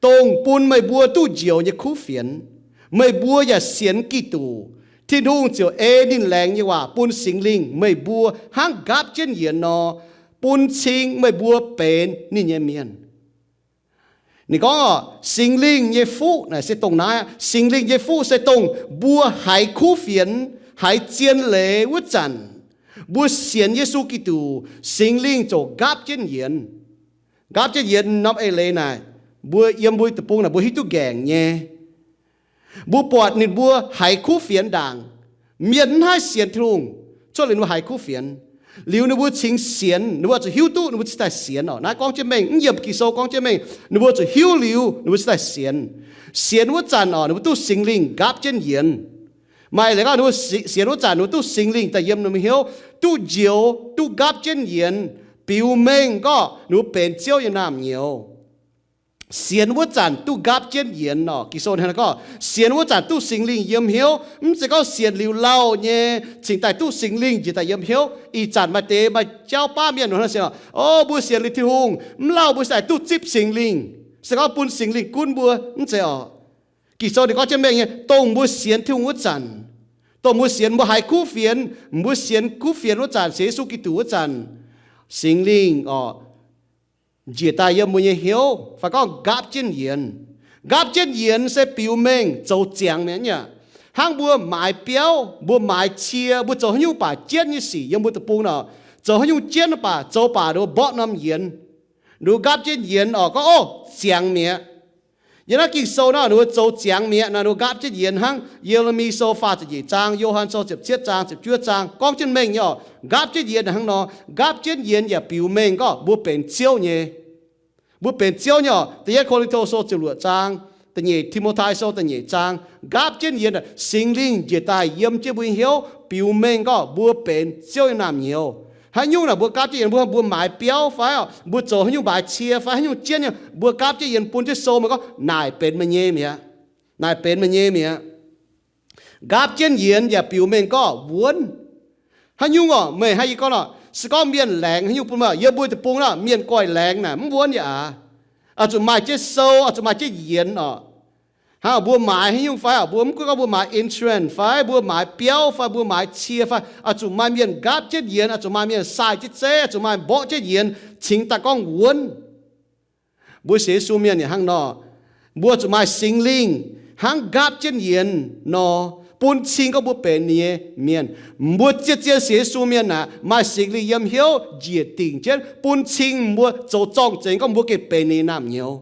dongh bun meih mbuo duqv njoux nyei kuv fienx, meih mbuo yaac sienx Giduc, Tin-Hungh ziouc ei ninh laengz nyei waac bun Singx Lingh meih mbuo hnangv nqaapv jienv yienx nor, bun cing meih mbuo benx ninh nyei mienh. Ninh gorngv oc, Singx Lingh nyei fuqv naaic se dongh naaiv aqv. Singx Lingh nyei fuqv se dongh mbuo haiz kuv fienx, haiz zien leiz wuov zanc, mbuo sienx Yesu Giduc, Singx Lingh ziouc nqaapv jienv yienx. Nqaapv jienv yienx norm eix leiz naaic, mbuo yiem mbuo deic-bung naaic mbuo hiuv duqv nqaengc nyei. Mbuo buatc ninh mbuo haiz kuv fienx ndaangc. Mienh mv haih sienx Tin-Hungh cuotv liuz ninh mbuo haiz kuv fienx. Liuz ninh mbuo cingx sienx, ninh mbuo zuqc hiuv duqv ninh mbuo cingx daaih sienx oc. Naaiv gorngv jienv mengh, mv yiem Ging-Sou gorngv jienv mengh, ninh mbuo zuqc hiuv liuz ninh mbuo cingx daaih sienx. Sienx wuov zanc oc, ninh mbuo duqv Singx Lingh nqaapv jienv yienx. Maaih leiz gorngv ninh mbuo si-, sienx wuov zanc ninh mbuo duqv Singx Lingh daaih yiem ninh mbuo hnyouv, duqv njoux, duqv nqaapv jienv yienx, biux mengh gorngv ninh mbuo benx Ziouv nyei naamh nyouz. Sienx wuov zanc duqv nqaapv jienv yienx oc. Ging-Sou hnangv naaiv gorngv, sienx wuov zanc duqv Singx Lingh yiem hnyouv. Mv zeiz gorngv sienx liuz lauh nyei cingx daaih duqv Singx Lingh njiec daaih yiem hnyouv. Ih zanc maaih deix maaih jauv baav mienh nor sienx oc, o, mbuo sienx liuz Tin-Hungh, mv lauh mbuo se daaih duqv zipv Singx Lingh, se gorngv bun Singx Lingh gunv mbuo. Mv zeiz oc. Ging-Sou ninh gorngv jienv mengh nyei, dongh mbuo sienx Tin-Hungh wuov zanc, dongh mbuo sienx, mbuo haiz kuv fienx, mbuo sienx kuv fienx wuov zanc, sienx Yesu Giduc wuov zanc, Singx Lingh oc, njiec daaih yiem mbuo nyei hnyouv, fai gorngv nqaapv jienv yienx. Nqaapv jienv yienx se biux mengh zoux ziangx mi'aqv. Hnangv mbuo maaiz biauv, mbuo maaiz cie, mbuo zoux haaix nyungc baac jienv nyei sic yiem mbuo deic-bung nor, Zoux haaix nyungc jienv baac, zoux baac ninh mborqv norm yienx. Ninh nqaapv jienv yienx oc, gorngv, Ov, ziangx mi'aqv. Yiem naaiv Ging-Sou nor ninh mbuo zoux ziangx mi'aqv nor, ninh nqaapv jienv yienx hnangv. Ye^le^mi Sou faah ziepc nyeic zaang, Yo^han Sou ziepc cietv zaang, ziepc juov zaang gorngv jienv mengh nyei oc. Nqaapv jienv yienx hnangv nor, nqaapv jienv yienx yaac biux mengh gorngv mbuo benx Ziouv nyei. Mbuo benx Ziouv nyei oc. Da'yietv Ko^lin^to Sou ziepc luoqc zaang, da'nyeic Ti^mo^tai Sou da'nyeic zaang, nqaapv jienv yienx, Singx Lingh njiec daaih yiem jienv mbuo nyei hnyouv, biux mengh gorngv mbuo benx Ziouv nyei naamh nyouz. Haaix nyungc naaic mbuo nqaapv jienv yienx, mbuo, mbuo maaiz biauv fai, mbuo zoux haaix nyungc maaiz cie fai haaix nyungc jienv nyei, mbuo nqaapv jienv yienx bun jienv sou meih gorngv, naaic benx meih nyei mi'aqv. Naaic benx meih nyei mi'aqv. Nqaapv jienv yienx yaac biux mengh gorngv wuonv. Haaix nyungc oc, meih haih gorngv nor, se gorngv mienh laengz haaix nyungc bun meih, yiem mbuo deic-bung nor, mienh goiv laengz naaic mv wuonv yaac aac. Oix zuqc maaih jienv sou, oix zuqc maaih jienv yienx oc. Hnangv mbuo maaiz haaix nyungc fai, mbuo mv gunv gorngv mbuo maaiz insurance fai, mbuo maaiz biauv fai, mbuo maaiz cie fai, oix zuqc maaih mienh nqaapv jienv yienx, oix zuqc maaih mienh sai jienv zeiv, oix zuqc maaih mborqv jienv yienx cingx daaih gorngv wuonv. Mbuo sienx Yesu mienh yaac hnangv nor, mbuo zuqc maaih Singx Lingh hnangv nqaapv jienv yienx nor, bun cing gorngv mbuo benx ninh nyei mienh. Mbuo zien-zien sienx Yesu mienh aeqv, maaih Singx Lingh yiem hnyouv njiec dingc jienv, bun cing mbuo zoux zorng-zengx gorngv mbuo gengh benx ninh nyei naamh nyouz.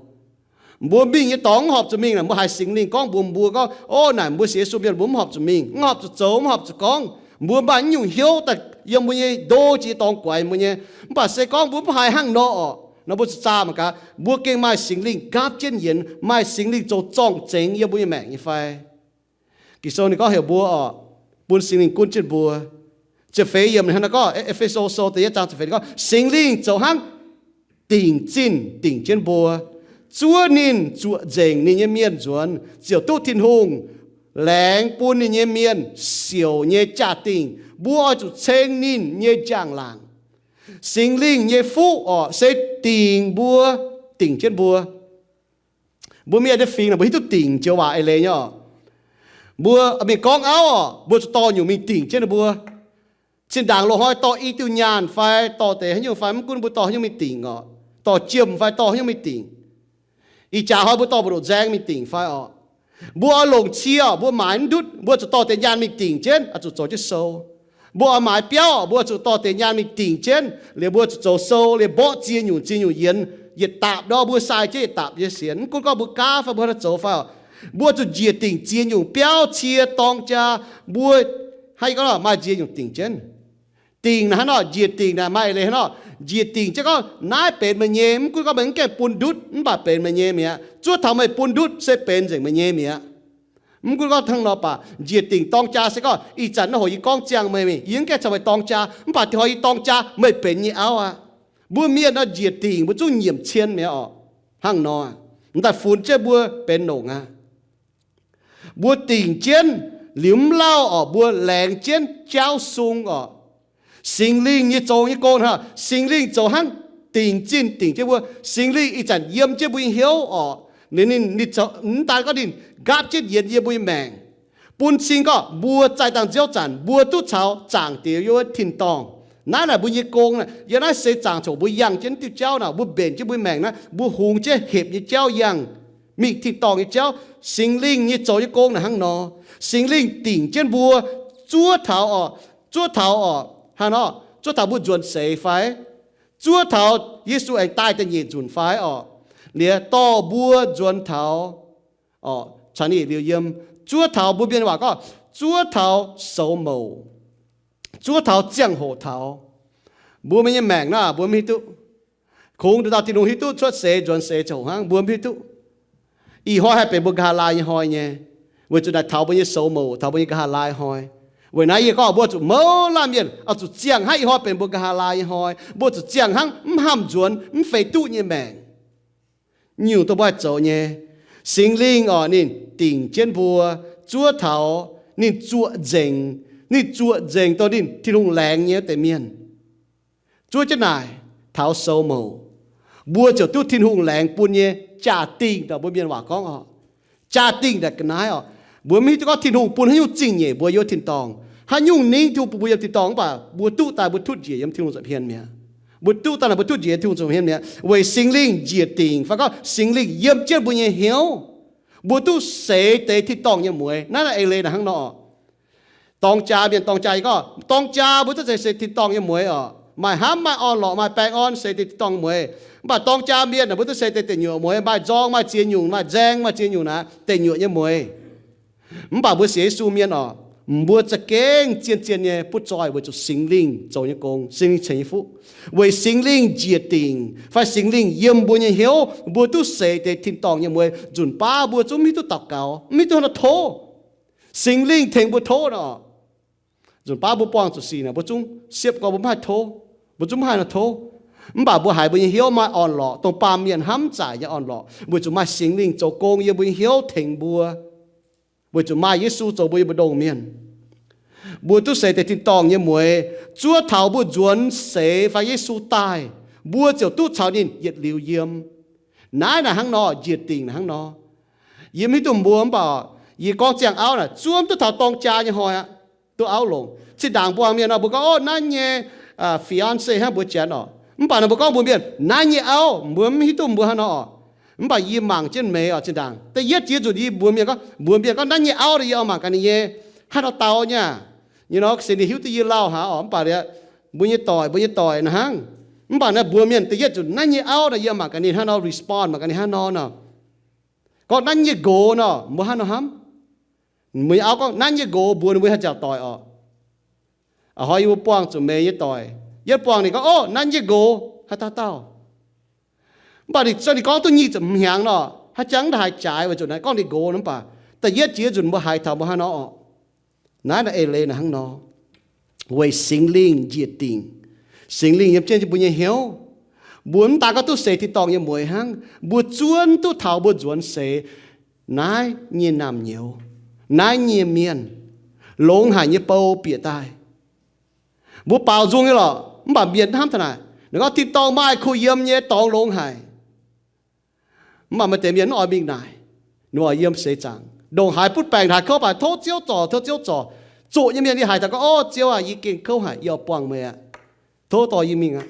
Mbuo mingh nyei dorngx mv horpc zuqc mingh naaic, mbuo haiz Singx Lingh gorngv mbuox mbuo gorngv, Ov, naaic mbuo sienx Yesu mienh mbuo mv horpc zuqc mingh, mv horpc zuqc zoux, mv horpc zuqc gorngv. Mbuo maaih naaiv nyungc hnyouv daaih yiem mbuo nyei ndo jiex dorngx guaix mbuo nyei. Mv baac se gorngv mbuo mv haiz hnangv nor oc, nor mbuo zuqc zaah mangc gaax, mbuo gengh maaih Singx Lingh nqaapv jienv yienx, maaih Singx Lingh zoux zorng-zengx yiem mbuo nyei maengc nyei fai? Ging-Sou ninh gorngv heuc mbuo oc, bun Singx Lingh gunv jienv mbuo. Ziepc feix yiemc hnangv naaiv gorngv, E^fe^so Sou da'yietv zaang ziepc feix gorngv, Singx Lingh zoux hnangv dingc zinh dingc jienv mbuo, zuov ninh zuoqc nzengc ninh nyei mienh nzuonx, ziouc duqv Tin-Hungh laengz bun ninh nyei mienh siouc nyei jaa-dingh. Mbuo oix zuqc ceng ninh nyei njang-laangc. Singx Lingh nyei fuqv oc, se dingc mbuo, dingc jienv mbuo. Mbuo mienh nyei fingx naaic, mbuo hiuv duqv dingc joux waac eix leiz nyei oc. Mbuo mingh gorngv auv oc, mbuo zuqc dorh nyungc mingh dingc jienv ninh mbuo. Zinh ndaangc loz-hnoi dorh i diuh nyaanh fai dorh deix haaix nyungc fai mv gunv mbuo dorh haaix nyungc mingh dingc oc, dorh jiem fai dorh haaix nyungc mingh dingc. Ih jaax hnoi mbuo dorh mbu'ndongx nzaeng mingh dingc fai oc. Mbuo oix longc cie oc, mbuo maaiz mv ndutv, mbuo zuqc dorh deix nyaanh mingh dingc jienv, oix zuqc zoux jienv sou. Mbuo oix maaiz biauv oc, mbuo zuqc dorh deix nyaanh mingh dingc jienv, liuz mbuo zuqc zoux sou, liuz mborqv ziex nyungc ziex nyungc yienx, yietc dapc nor mbuo sai jienv yietc dapc nyei sienx. Mv gunv gorngv mbuo gaav fai mbuo haaix nor zoux fai oc, mbuo zuqc njiec dingc ziex nyungc biauv, cie, dorng, jaa. Mbuo haih gorngv maaih ziex nyungc dingc jienv. Dingc naaic hnangv nor, njiec dingc naaic maaih eix leiz hnangv nor. Njiec dingc jienv gorngv naaiv benx meih nyei, mv gunv gorngv meih mv gaengh bun ndutv mv baac benx meih nyei mi'aqv. Zuov taux meih bun ndutv se benx nzengc meih nyei mi'aqv. Mv gunv gorngv hnangv nor baac njiec dingc dorng jaa se gorngv ih zanc naaiv hoc yie gorngv ziangh meih, yie mv gaengh caux meih dorng jaa, mv baac ih hnoi yie dorng jaa meih benx yie nyei auv aqv. Mbuo mienh nor njiec dingc mbuo zungv nyiemc cien mi'aqv oc. Hnangv nor, m'daaih funx jienv mbuo benx longc aqv. Mbuo dingc jienv liuz mv lauh oc, mbuo laengz jienv jaauv sung oc. Singx Lingh nyei zoux nyei gong hnangv, Singx Lingh zoux hnangv dingc zinh dingc jienv mbuo. Singx Lingh ih zanc yiem jienv mbuo nyei hnyouv oc. Ninh, ninh, ninh zoux, mv daan gorngv ninh nqaapv jienv yienx yiem mbuo nyei maengc, bun cing gorngv mbuo zaih dangh nziouv zanc mbuo duqv caux Zaangc Diex Ziouv wuov tin-dorngh. Naaiv naaic mbuo nyei gong naaic, yiem naaiv seix zaangc coc mbuo yangh jienv diuh jauv naaic, mbuo mbenc jienv mbuo nyei maengc naaiv, mbuo hungx jienv hepc nyei jauv yangh, mingh tin-dorngh nyei jauv. Singx Lingh nyei zoux nyei gong naaic hnangv nor. Singx Lingh dingc jienv mbuo, zuov taux oc, zuov taux oc, hnangv nor, zuov taux mbuo nzuonx seix fai, zuov taux Yesu aengx daaih da'nyeic nzunc fai oc, liuz dorh mbuo nzuonx taux oc, caux ninh yietc liuz yiem, zuov taux mbuo mienh waac gorngv, zuov taux soux mouc, zuov taux ziangh hoc taux. Mbuo mienh nyei maengc naaiv mbuo mv hiuv duqv. Kungx nduqc dauh Tin-Hungh hiuv duqv cuotv seix nzuonx seix ziangh hoc hnangv, mbuo mv hiuv duqv. Ih hnoi haih benx mbuo nqa'haav laai nyei hnoi nyei, weic zuqc naaic taux mbuo nyei soux mouc, taux mbuo nyei nqa'haav laai hnoi. Weic naaiv yie gorngv mbuo zuqc mouz laanh mienh oix zuqc ziangh hnangv ih hnoi benx mbuo nqa'haav laai nyei hnoi. Mbuo zuqc ziangh hnangv mv hamh nzuonx, mv feix duqv nyei maengc. Nyungc dongh mbuo haih zoux nyei. Singx Lingh oc, ninh dingc jienv mbuo, zuov taux ninh zuoqc nzengc, ninh zuoqc nzengc dongh ninh Tin-Hungh laengz nyei wuov deix mienh. Zuov jienv naaic taux soux mouc, mbuo ziouc duqv Tin-Hungh laengz bun nyei jaa-dingh, mbuo mienh waac gorngv oc. Jaa-dingh naaic ga'naaiv oc. Mbuo mv hiuv duqv gorngv Tin-Hungh bun haaix nyungc zingh nyeic mbuo yiem tin-dorngh, haaix nyungc ningv Tin-Hungh bun mbuo yiem tin-dorngh, mv baac mbuo duqv daaih mbuo tutv njiec yiem Tin-Hungh nza'hmien mi'aqv. Mbuo duqv daaih naaic mbuo tutv njiec yiem Tin-Hungh nza'hmien mi'aqv, weic Singx Lingh njiec dingc fai gorngv Singx Lingh yiem jienv mbuo nyei hnyouv, mbuo duqv seix deix tin-dorngh nyei mueix. Naaiv naaiv eix leiz naaic hnangv nor oc. Dorng jaa, mienh dorng jaa, yie gorngv dorng jaa mbuo duqv seix, seix tin-dorngh nyei mueix oc. Maaih hnamv, maaih orn-lorqc, maaih baengh orn, seix deix tin-dorngh mueiz. Mv baac dorng jaa mienh naaic, mbuo duqv seix deix deic nyuoqc mueiz, maaih nzorng, maaih ziex nyungc, maaih nzaeng, maaih ziex nyungc naaic, deic nyuoqc nyei mueiz. Mv baac mbuo sienx Yesu mienh oc, mbuo za'gengh zien-zien nyei butv zoih weic zuqc Singx Lingh zoux nyei gong, Singx Lingh ceix nyei fuqv. Weic Singx Lingh njiec dingc fai Singx Lingh yiem mbuo nyei hnyouv, mbuo duqv seix deix tin-dorngh nyei mueiz. Nzunc baav mbuo zungv mv hiuv duqv daux gaux, mv hiuv duqv haaix nor tov. Singx Lingh tengx mbuo tov nor. Nzunc baav mbuo buangh zuqc sic naaic, mbuo zungv siepv gorngv mbuo mv haih tov, mbuo zungv mv haih nor tov. Mv baac mbuo haiz mbuo nyei hnyouv maaih orn-lorqc, dongh baamh mienh hnamv zaaic nyei orn-lorqc, weic zuqc maaih Singx Lingh zoux gong yiem mbuo nyei hnyouv tengx mbuo, weic zuqc maaih Yesu zoux mbuo nyei mbu'ndongx mienh. Mbuo duqv seix deix tin-dorngh nyei mueiz, zuov taux mbuo nzuonx seix fai Yesu daaih, mbuo ziouc duqv caux ninh yietc liuz yiem. Naaiv naaic hnangv nor, njiec dingc naaic hnangv nor. Yie mv hiuv duqv mbuo, mv baac yie gorngv ziangh auv naaic, zuov mv duqv taux dorng jaa nyei hnoi aqv, duqv auv longc. Zinh ndaangc mbuo mienh nor, mbuo gorngv, ov, naaiv nyei, aa, fiancé hnangv mbuo janx oc. Mv baac nor mbuo gorngv mbuo mienh, naaiv nyei auv, mbuo mv hiuv duqv mbuo hnangv nor oc. Mv baac yie mangc jienv meih oc, zinh ndaangc da'yietv jiex nzunc yie mbuox mienh gorngv, mbuox mienh gorngv, naaiv nyei auv, yie oix mangc gaax ninh nyei hnangv nor dau nyei aqv. Nyei nor se ninh hiuv duqv yie lauh haic oc, mv baac liuz, mbuo nyei doic, mbuo nyei doic naaic hnangv. Mv baac naaiv mbuox mienh da'yietv nzunc, naaiv nyei auv naaic, yie mangc gaax ninh hnangv nor respond, mangc gaax ninh hnangv nor nor. Gorngv naaiv nyei nqox nor, mbuo hnangv nor hnamv. Mbuo nyei auv gorngv naaiv nyei nqox, mbuox ninh mbuo haih nziaauc doic oc. A'hnoi yie mbuo buangh zuqc meih nyei doic, yietv buangh ninh gorngv, ov, naaiv nyei nqox, haaix dauh dauh. Mv baac ninh, ninh gorngv duqv nyic ziepc hmz hnyangx nor, haaix jangx mv haiz jaaix weic zuqc naaiv gorngv ninh nqox nor, mv baac da'yietv jiex nzunc mbuo haiz taux mbuo hnangv nor oc. Naaiv naaic eix leiz naaic hnangv nor. Weic Singx Lingh njiec dingc. Singx Lingh yiem jienv mbuo nyei hnyouv. Mbuo mv daan gorngv duqv seix tin-dorngh nyei mueiz hnangv, mbuo zuov duqv taux mbuo nzuonx seix naaiv nyei naamh nyouz, naaiv nyei mienh, longx haic nyei bou bieqc daaih. Mbuo baaux nzung nyei lorqc, mv baac mienh mv hnamv taux naaic. Ninh gorngv tin-dorngh maaih kuh yiem nyei dorngx longx haic. Mv baac maaih deix mienh mv oix mingh naaic. Ninh oix yiem seix zaangc. Ndongc haaix butv baengc haaix kouv baac tov Ziouv zorc, tov Ziouv zorc. Zuqc nyei mienh yie haiz taux gorngv, ov, Ziouv aac, yie gengh kouv haic, yie oix buangh meih aqv. Tov dorh yie mingh aqv.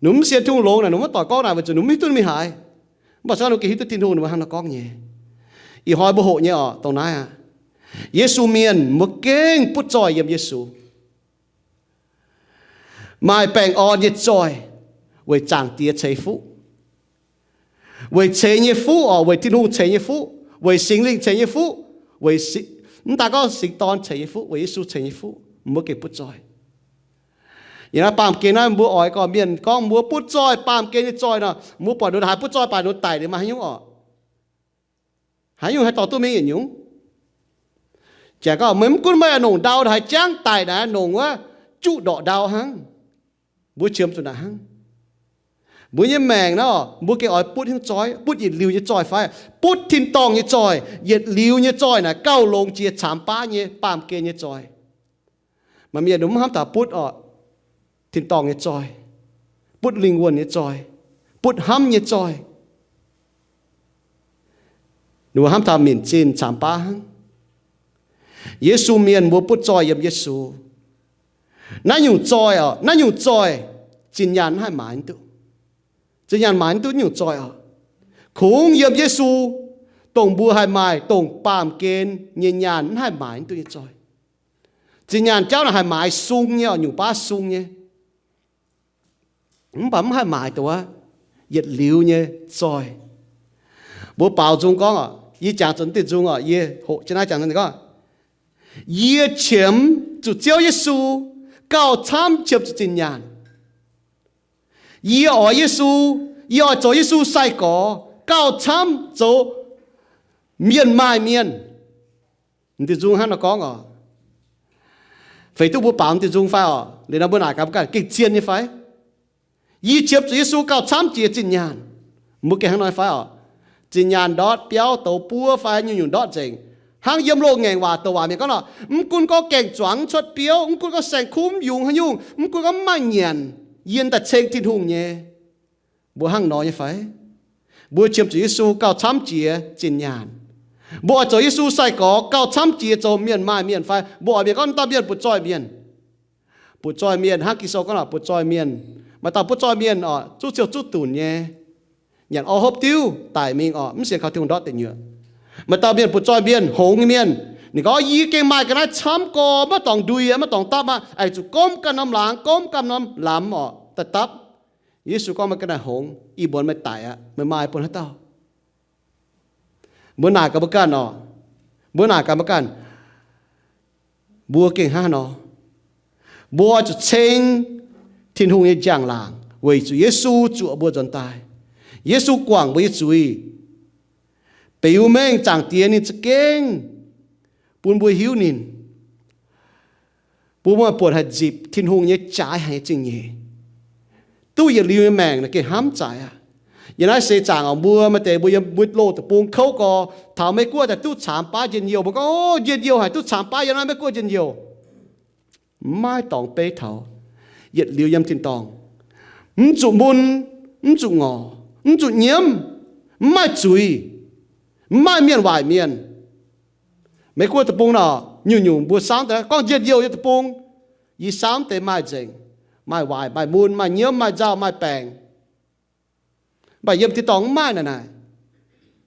Ninh mv sienx Tin-Hungh longx naaic, ninh mv doic gorngv naaic weic zuqc ninh mv hiuv duqv mingh haaix. Mv baac se gorngv ninh gengh hiuv duqv Tin-Hungh, ninh mbuo hnangv nor gorngv nyei. Ih hnoi mbuo hoqc nyei oc, dongh naaiv aqv. Yesu mienh mbuo gengh butv zoih yiem Yesu. Maaih baengh orn nyei zoih weic Zaangc Diex ceix fuqv. Weic ceix nyei fuqv oc, weic Tin-Hungh ceix nyei fuqv, weic Singx Lingh ceix nyei fuqv, weic si-, mv daan gorngv Singx Dorn ceix nyei fuqv, weic Yesu ceix nyei fuqv, mbuo gengh butv zoih. Yiem naaiv baamh gen naaiv mbuo oix gorqv mienh gorngv mbuo butv zoih, baamh gen nyei zoih nor, mbuo buatc ninh haaix butv zoih baac ninh daic liuz maaih haaix nyungc oc? Haaix nyungc haih dorh duqv mingh yietc nyungc? Jangx gorngv meih mv gunv meih oix nongc ndau haaix jangv daic naaic, nongc wuov juqv ndorqc ndau hnangv. Mbuo qiemx zuqc naaic hnangv. Mbuo nyei maengc nor, mbuo gengh oix butv haaix nyungc zoih? Butv yietc liuz nyei zoih fai? Butv tin-dorngh nyei zoih, yietc liuz nyei zoih naaic gauh longx jiex caamx baav nyei baamh gen nyei zoih. Maaih mienh ninh mv hnamv taux butv oc, tin-dorngh nyei zoih, butv lingh wuonh nyei zoih, butv hnamv nyei zoih. Ninh mbuo hnamv taux minc zinh caamx baav hnangv. Yesu mienh mbuo butv zoih yiem Yesu. Naaiv nyungc zoih oc, naaiv nyungc zoih zinh nyaanh mv haih maaiz duqv. Zinh nyaanh maaiz mv duqv nyungc zoih oc. Kungx yiem Yesu, dongh mbuo haih maaih dongh baamh gen nyei nyaanh mv haih maaiz mv duqv nyei zoih. Zinh nyaanh jauv naaic haih maaiz sung nyei oc, nyungc baav sung nyei. Mv baac mv haih maaiz dongh wuov yietc liuz nyei zoih. Mbuo baaux nzung gorngv oc, yie jangx zuqc naaiv deix nzung oc, yie hoqc jienv naaiv jangx gorngv, yie qiemx zuqc Ziouv Yesu gauh camv qiemx zuqc zinh nyaanh. Yie oix Yesu, yie oix zoux Yesu sai-gorx gauh camv zoux mienh maaih mienh. M'diuh nzung hnangv nor gorngv oc. Feix duqv mbuo baaux m'diuh nzung fai oc? Liuz nor mbuo naaic gaax mbuo ganh gengh zien nyei fai? Yie qiemx zuqc Yesu gauh camv jiex zinh nyaanh. Mbuo gengh hnangv nor fai oc? Zinh nyaanh ndortv biauv douz buov fai nyungc-nyungc ndortv nzengc. Hnangv yiem loz-ngaengc waac douc waac mienh gorngv nor, mv gunv gorngv gaeng-zuangx cuotv biouv, mv gunv gorngv saeng-kuv mv yungz haaix nyungc, mv gunv gorngv mv maaih nyanc, yie daaih ceng Tin-Hungh nyei. Mbuo hnangv nor nyei fai? Mbuo qiemx zuqc Yesu gauh camv jiex zinh nyaanh. Mbuo oix zoux Yesu sai-gorx gauh camv jiex zoux mienh maaih mienh fai? Mbuo oix mienh gorngv dauh mienh butv zoih mienh. Butv zoih mienh hnangv Ging-Sou gorngv oc, butv zoih mienh. Maaih dauh butv zoih mienh oc, zuqv ciouh zuqv dunc nyei, nyanc orv hopv diuv daic mingh oc, mv sienx kaux Tin-Hungh ndortv deic nyuoqc. Maaih dauh mienh butv zoih mienh, hngongx nyei mienh, Ninh gorngv, Yie gengh maaih ga'naaiv camv gorx, maiv dorngc ndui aqv, maiv dorngc dapv aqv. Oix zuqc gomv ganh norm laangz, gomv ganh norm lamz orqc, daaih dapv. Yesu gorngv, Meih ga'naaiv hongx, ih mbuonx meih daic aqv. Meih maaih bun haaix dauh? Mbuo naaic gaax mbuo ganh orqc. Mbuo naaic gaax mbuo ganh. Mbuo gengh hnangv nor. Mbuo zuqc ceng Tin-Hungh nyei njang-laangc weic zuqc Yesu zuoqc mbuo nzuonx daaih. Yesu guangc mbuo nyei zuiz. Beu mengh Zaangc Diex ninh za'gengh bun mbuo hiuv ninh, bun mbuo buatc haaix nzipc Tin-Hungh nyei jaaix haic nyei zingh nyeic, duqv yietc liuz nyei maengc naaic gengh hnamv zaic aqv. Yiem naaiv seix zaangc orqc, mbuo maaih deix mbuo yiem mbuo loz deic-bung kouv gorx, taux Meiv Guoqv daaih duqv caamx baav njien-youh, mbuo gorngv, Ov, njien-youh haic, duqv caamx baav yiem naaiv Meiv Guoqv njien-youh. Mv maaih dorngx beiv taux yietc liuz yiem tin-dorngh. Mv zuqc mun, mv zuqc ngorc, mv zuqc nyiemv, mv maaih zuiz, mv maaih mienh waaic mienh. Meiv Guoqv deic-bung nor, nyungc-nyungc mbuo samv deix gorngv njien-youh nyei deic-bung, yie samv deix maaih nzengc, maaih waaic, maaih mun, maaih nyiemv, maaih nzauh, maaih baengc. Mv baac yiem tin-dorngh mv maaih naaic naaic.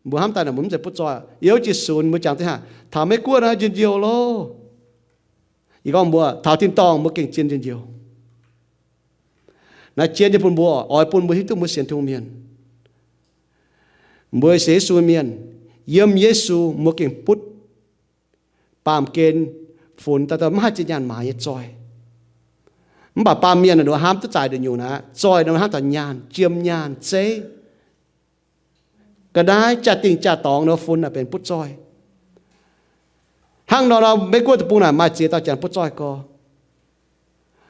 Mbuo hnamv daaih naaic mbuo mv zeiz butv zoih. Yiem jiex sunx mbuo jangx deix hnangv, taux Meiv Guoqv naaiv njien-youh loh. Yie gorngv mbuo taux tin-dorngh mbuo gengh zien njien-youh. Naaiv jienv nyei bun mbuo, oix bun mbuo hiuv duqv mbuo sienx Tin-Hungh mienh, mbuo sienx Yesu mienh, yiem Yesu mbuo gengh butv baamh gen funx daaih mv haih zinh nyaanh maaiz nyei zoih. Mv baac baamh mienh ninh mbuo hnamv duqv zaaix nduqc nyungc aqv. Zoih ninh mbuo hnamv taux nyaanh, jiem nyaanh, zeiv, ga'naaiv, jaa-dingh jaa-dorngx ninh mbuo funx naaic benx butv zoih. Hnangv nor nor, Meiv Guoqv deic-bung naaic maaih ziex dauh janx butv zoih gorx.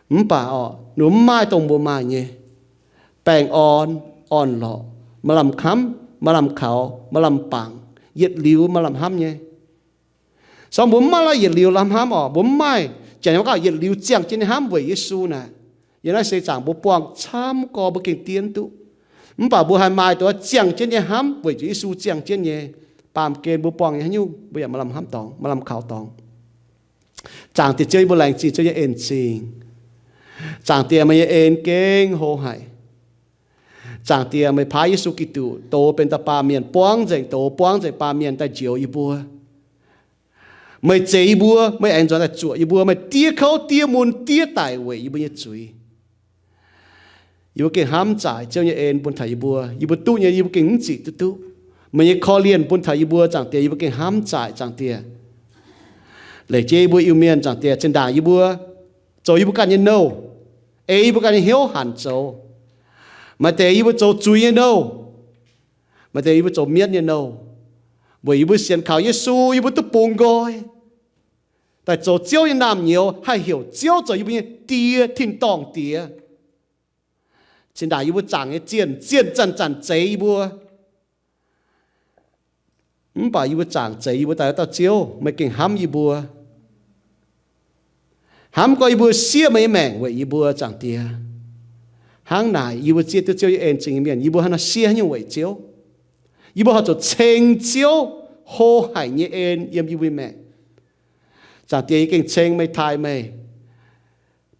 Mv baac orqc, ninh mbuo mv maaih dongh mbuo maaih nyei, baengh orn, orn-lorqc, maaih lamh hnamv, maaih lamh kaux, maaih lamh bangc, yietc liuz maaih lamh hnamv nyei. Sorng mbuo mv maaih la'yietc liuz lamh hnamv orqc, mbuo mv maaih, janx yaac mv gauh yietc liuz ziangh jienv nyei hnamv weic Yesu naaic. Yiem naaiv seix zaangc mbuo buangh camv gorx mbuo gengh dien duqv. Mv baac mbuo haih maaih dongh ziangh jienv nyei hnamv weic zuqc Yesu ziangh jienv nyei. Baamh gen mbuo buangh nyei haaix nyungc mbuo yaac maaih lamh hnamv dorngx, maaih lamh kaux dorngx. Zaangc Diex Ziouv, yie mbuo laengz zingh Ziouv nyei en-zingh. Zaangc Diex, meih nyei en gengh hlo haic. Zaangc Diex, meih paaiv Yesu Giduc douz benx dauh baamh mienh buangv nzengc, douz buangv nzengc baamh mienh daaih njoux yie mbuo. Meih zeix yie mbuo, meih aengx nzuonx daaih zuoqc yie mbuo, meih diev kouv, diev mun, diev daic weic yie mbuo nyei zuiz. Yie mbuo gengh hnamv zaaic Ziouv nyei en bun taux yie mbuo. Yie mbuo duqv nyei yie mbuo gengh mv zic duqv duqv. Meih nyei korv-lienh bun taux yie mbuo, Zaangc Diex, yie mbuo gengh hnamv zaaic, Zaangc Diex. Leiz jienv yie mbuo Iu-Mienh, Zaangc Diex, zinh ndaangc yie mbuo zoux yie mbuo ganh nyei nouh, ei yie mbuo ganh nyei hnyouv hanc zoux. Maaih deix yie mbuo zoux zuiz nyei nouh, maaih deix yie mbuo zoux mienv nyei nouh. Weic yie mbuo sienx kaux Yesu, yie mbuo duqv bungx nqoi daaih zoux Ziouv nyei naamh nyouz, haih heuc Ziouv zoux yie mbuo nyei Die, tin-dorngh Diex. Zinh ndaangc yie mbuo zaangc nyei zienh, zienh zanc-zanc zeix yie mbuo. Mv baac yie mbuo zaangc zeix yie mbuo daaih dauh Ziouv, meih gengh hnamv yie mbuo. Hnamv gorx yie mbuo siev meih nyei maengc weic yie mbuo, Zaangc Diex. Hnangv naaic yie mbuo zieqv duqv Ziouv nyei en zingh nyei mienh, yie mbuo hnangv nor siev haaix nyungc weic Ziouv? Yie mbuo horpc zuqc ceng Ziouv hlo haic nyei en yiem yie mbuo nyei maengc. Zaangc Diex, yie gengh ceng meih, taaih meih.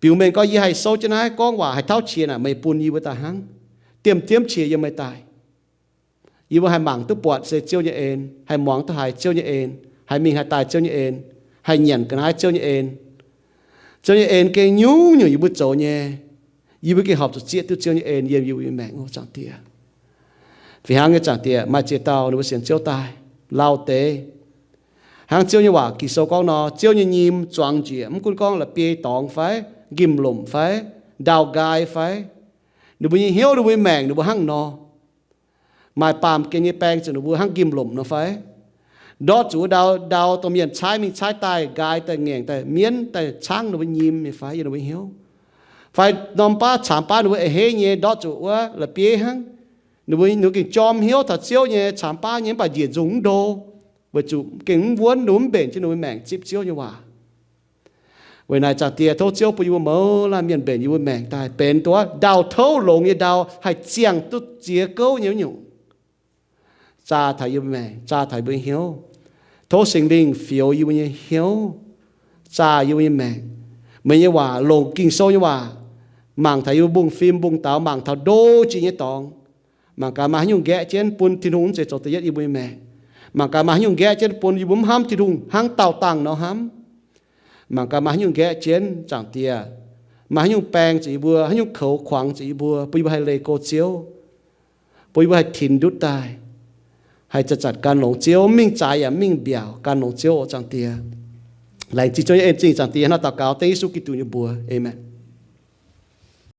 Biux mengh gorngv yie haih souv jienv naaiv gorngv waac haih tauv qiex naaic, meih bun yie mbuo daaih hnangv. Diemv-diemv qiex yiem meih daaih. Yie mbuo haih mangc duqv buatc se Ziouv nyei en, haih muangx duqv haiz Ziouv nyei en, haih mingh haih daaih Ziouv nyei en, haih nyanc ga'naaiv Ziouv nyei en. Ziouv nyei en gengh nyungc-nyungc yie mbuo zoux nyei. Yie mbuo gengh horpc zuqc zieqv duqv Ziouv nyei en yiem yie mbuo nyei maengc oc, Zaangc Diex. Fih hnangv nyei, Zaangc Diex, maaih ziex dauh ninh mbuo sienx Ziouv daaih lauh deix. Hnangv Ziouv nyei waac Ging-Sou gorngv nor, Ziouv nyei nyim zuangx njiec, mv gunv gorngv la'bieiv dorngx fai, nqimh lomc fai, ndau nqaai fai, ninh mbuo nyei hnyouv, ninh mbuo nyei maengc, ninh mbuo hnangv nor. Maaih baamh gen nyei baeng zuqc ninh mbuo hnangv nqimh lomc nor fai? Ndortv zuqc wuov ndau, ndau dongh mienh caaiv mingh caaiv daaih, nqaai daaih, ngaengc daaih, mienv daaih caangv ninh mbuo nyim nyei fai, yiem ninh mbuo hnyouv? Fai norm baav caamx baav ninh mbuo a'hneiv nyei, ndortv zuqc wuov la'bieiv hnangv. Ninh mbuo, ninh mbuo gengh jorm hnyouv taux Ziouv nyei, caamx baav nyei, mv baac njiec nzungh mv ndo, weic zuqc gengh mv wuonv, ninh mbuo mv mbenc jienv ninh mbuo maengc zipv Ziouv nyei waac. Weic naaic, Zaangc Diex, tov Ziouv bun yie mbuo mouz laanh mienh mbenc yie mbuo maengc daaih benx duqv ndau-touv longx nyei ndau, haih ziangh duqv ziex gouv nyei nyungc. Zaah taux yie mbuo maengc, zaah taux yie mbuo nyei hnyouv. Tov Singx Lingh fioux yie mbuo nyei hnyouv, zaah yie mbuo nyei maengc. Meih nyei waac longc Ging-Sou nyei waac, mangc taux yie mbuo mbungv fim mbungv daux, mangc taux ndo jiex nyei dorngx. Mangc gaax maaih haaix nyungc nqaeqv jienv bun Tin-Hungh mv zeiz zoux da'yietv yie mbuo nyei maengc. Mangc gaax maaih haaix nyungc nqaeqv jienv bun yie mbuo mv hnamv Tin-Hungh hnangv daauh dangh nor hnamv. Mangc gaax maaih haaix nyungc nqaeqv jienv, Zaangc Diex, maaih haaix nyungc baeng zuqc yie mbuo, haaix nyungc koux kuangx zuqc yie mbuo, bun yie mbuo haih leih go Ziouv, bun yie mbuo haih tinx ndutv daaih, haih zanc-zanc gan longx Ziouv, mv mingh zaaix yaac mv mingh mbiaauc, gan longx Ziouv oc Zaangc Diex. Laengz zingh Ziouv nyei en zingh Zaangc Diex. Hnangv naaiv daux gaux dengv Yesu Giduc nyei mbuox, aamen.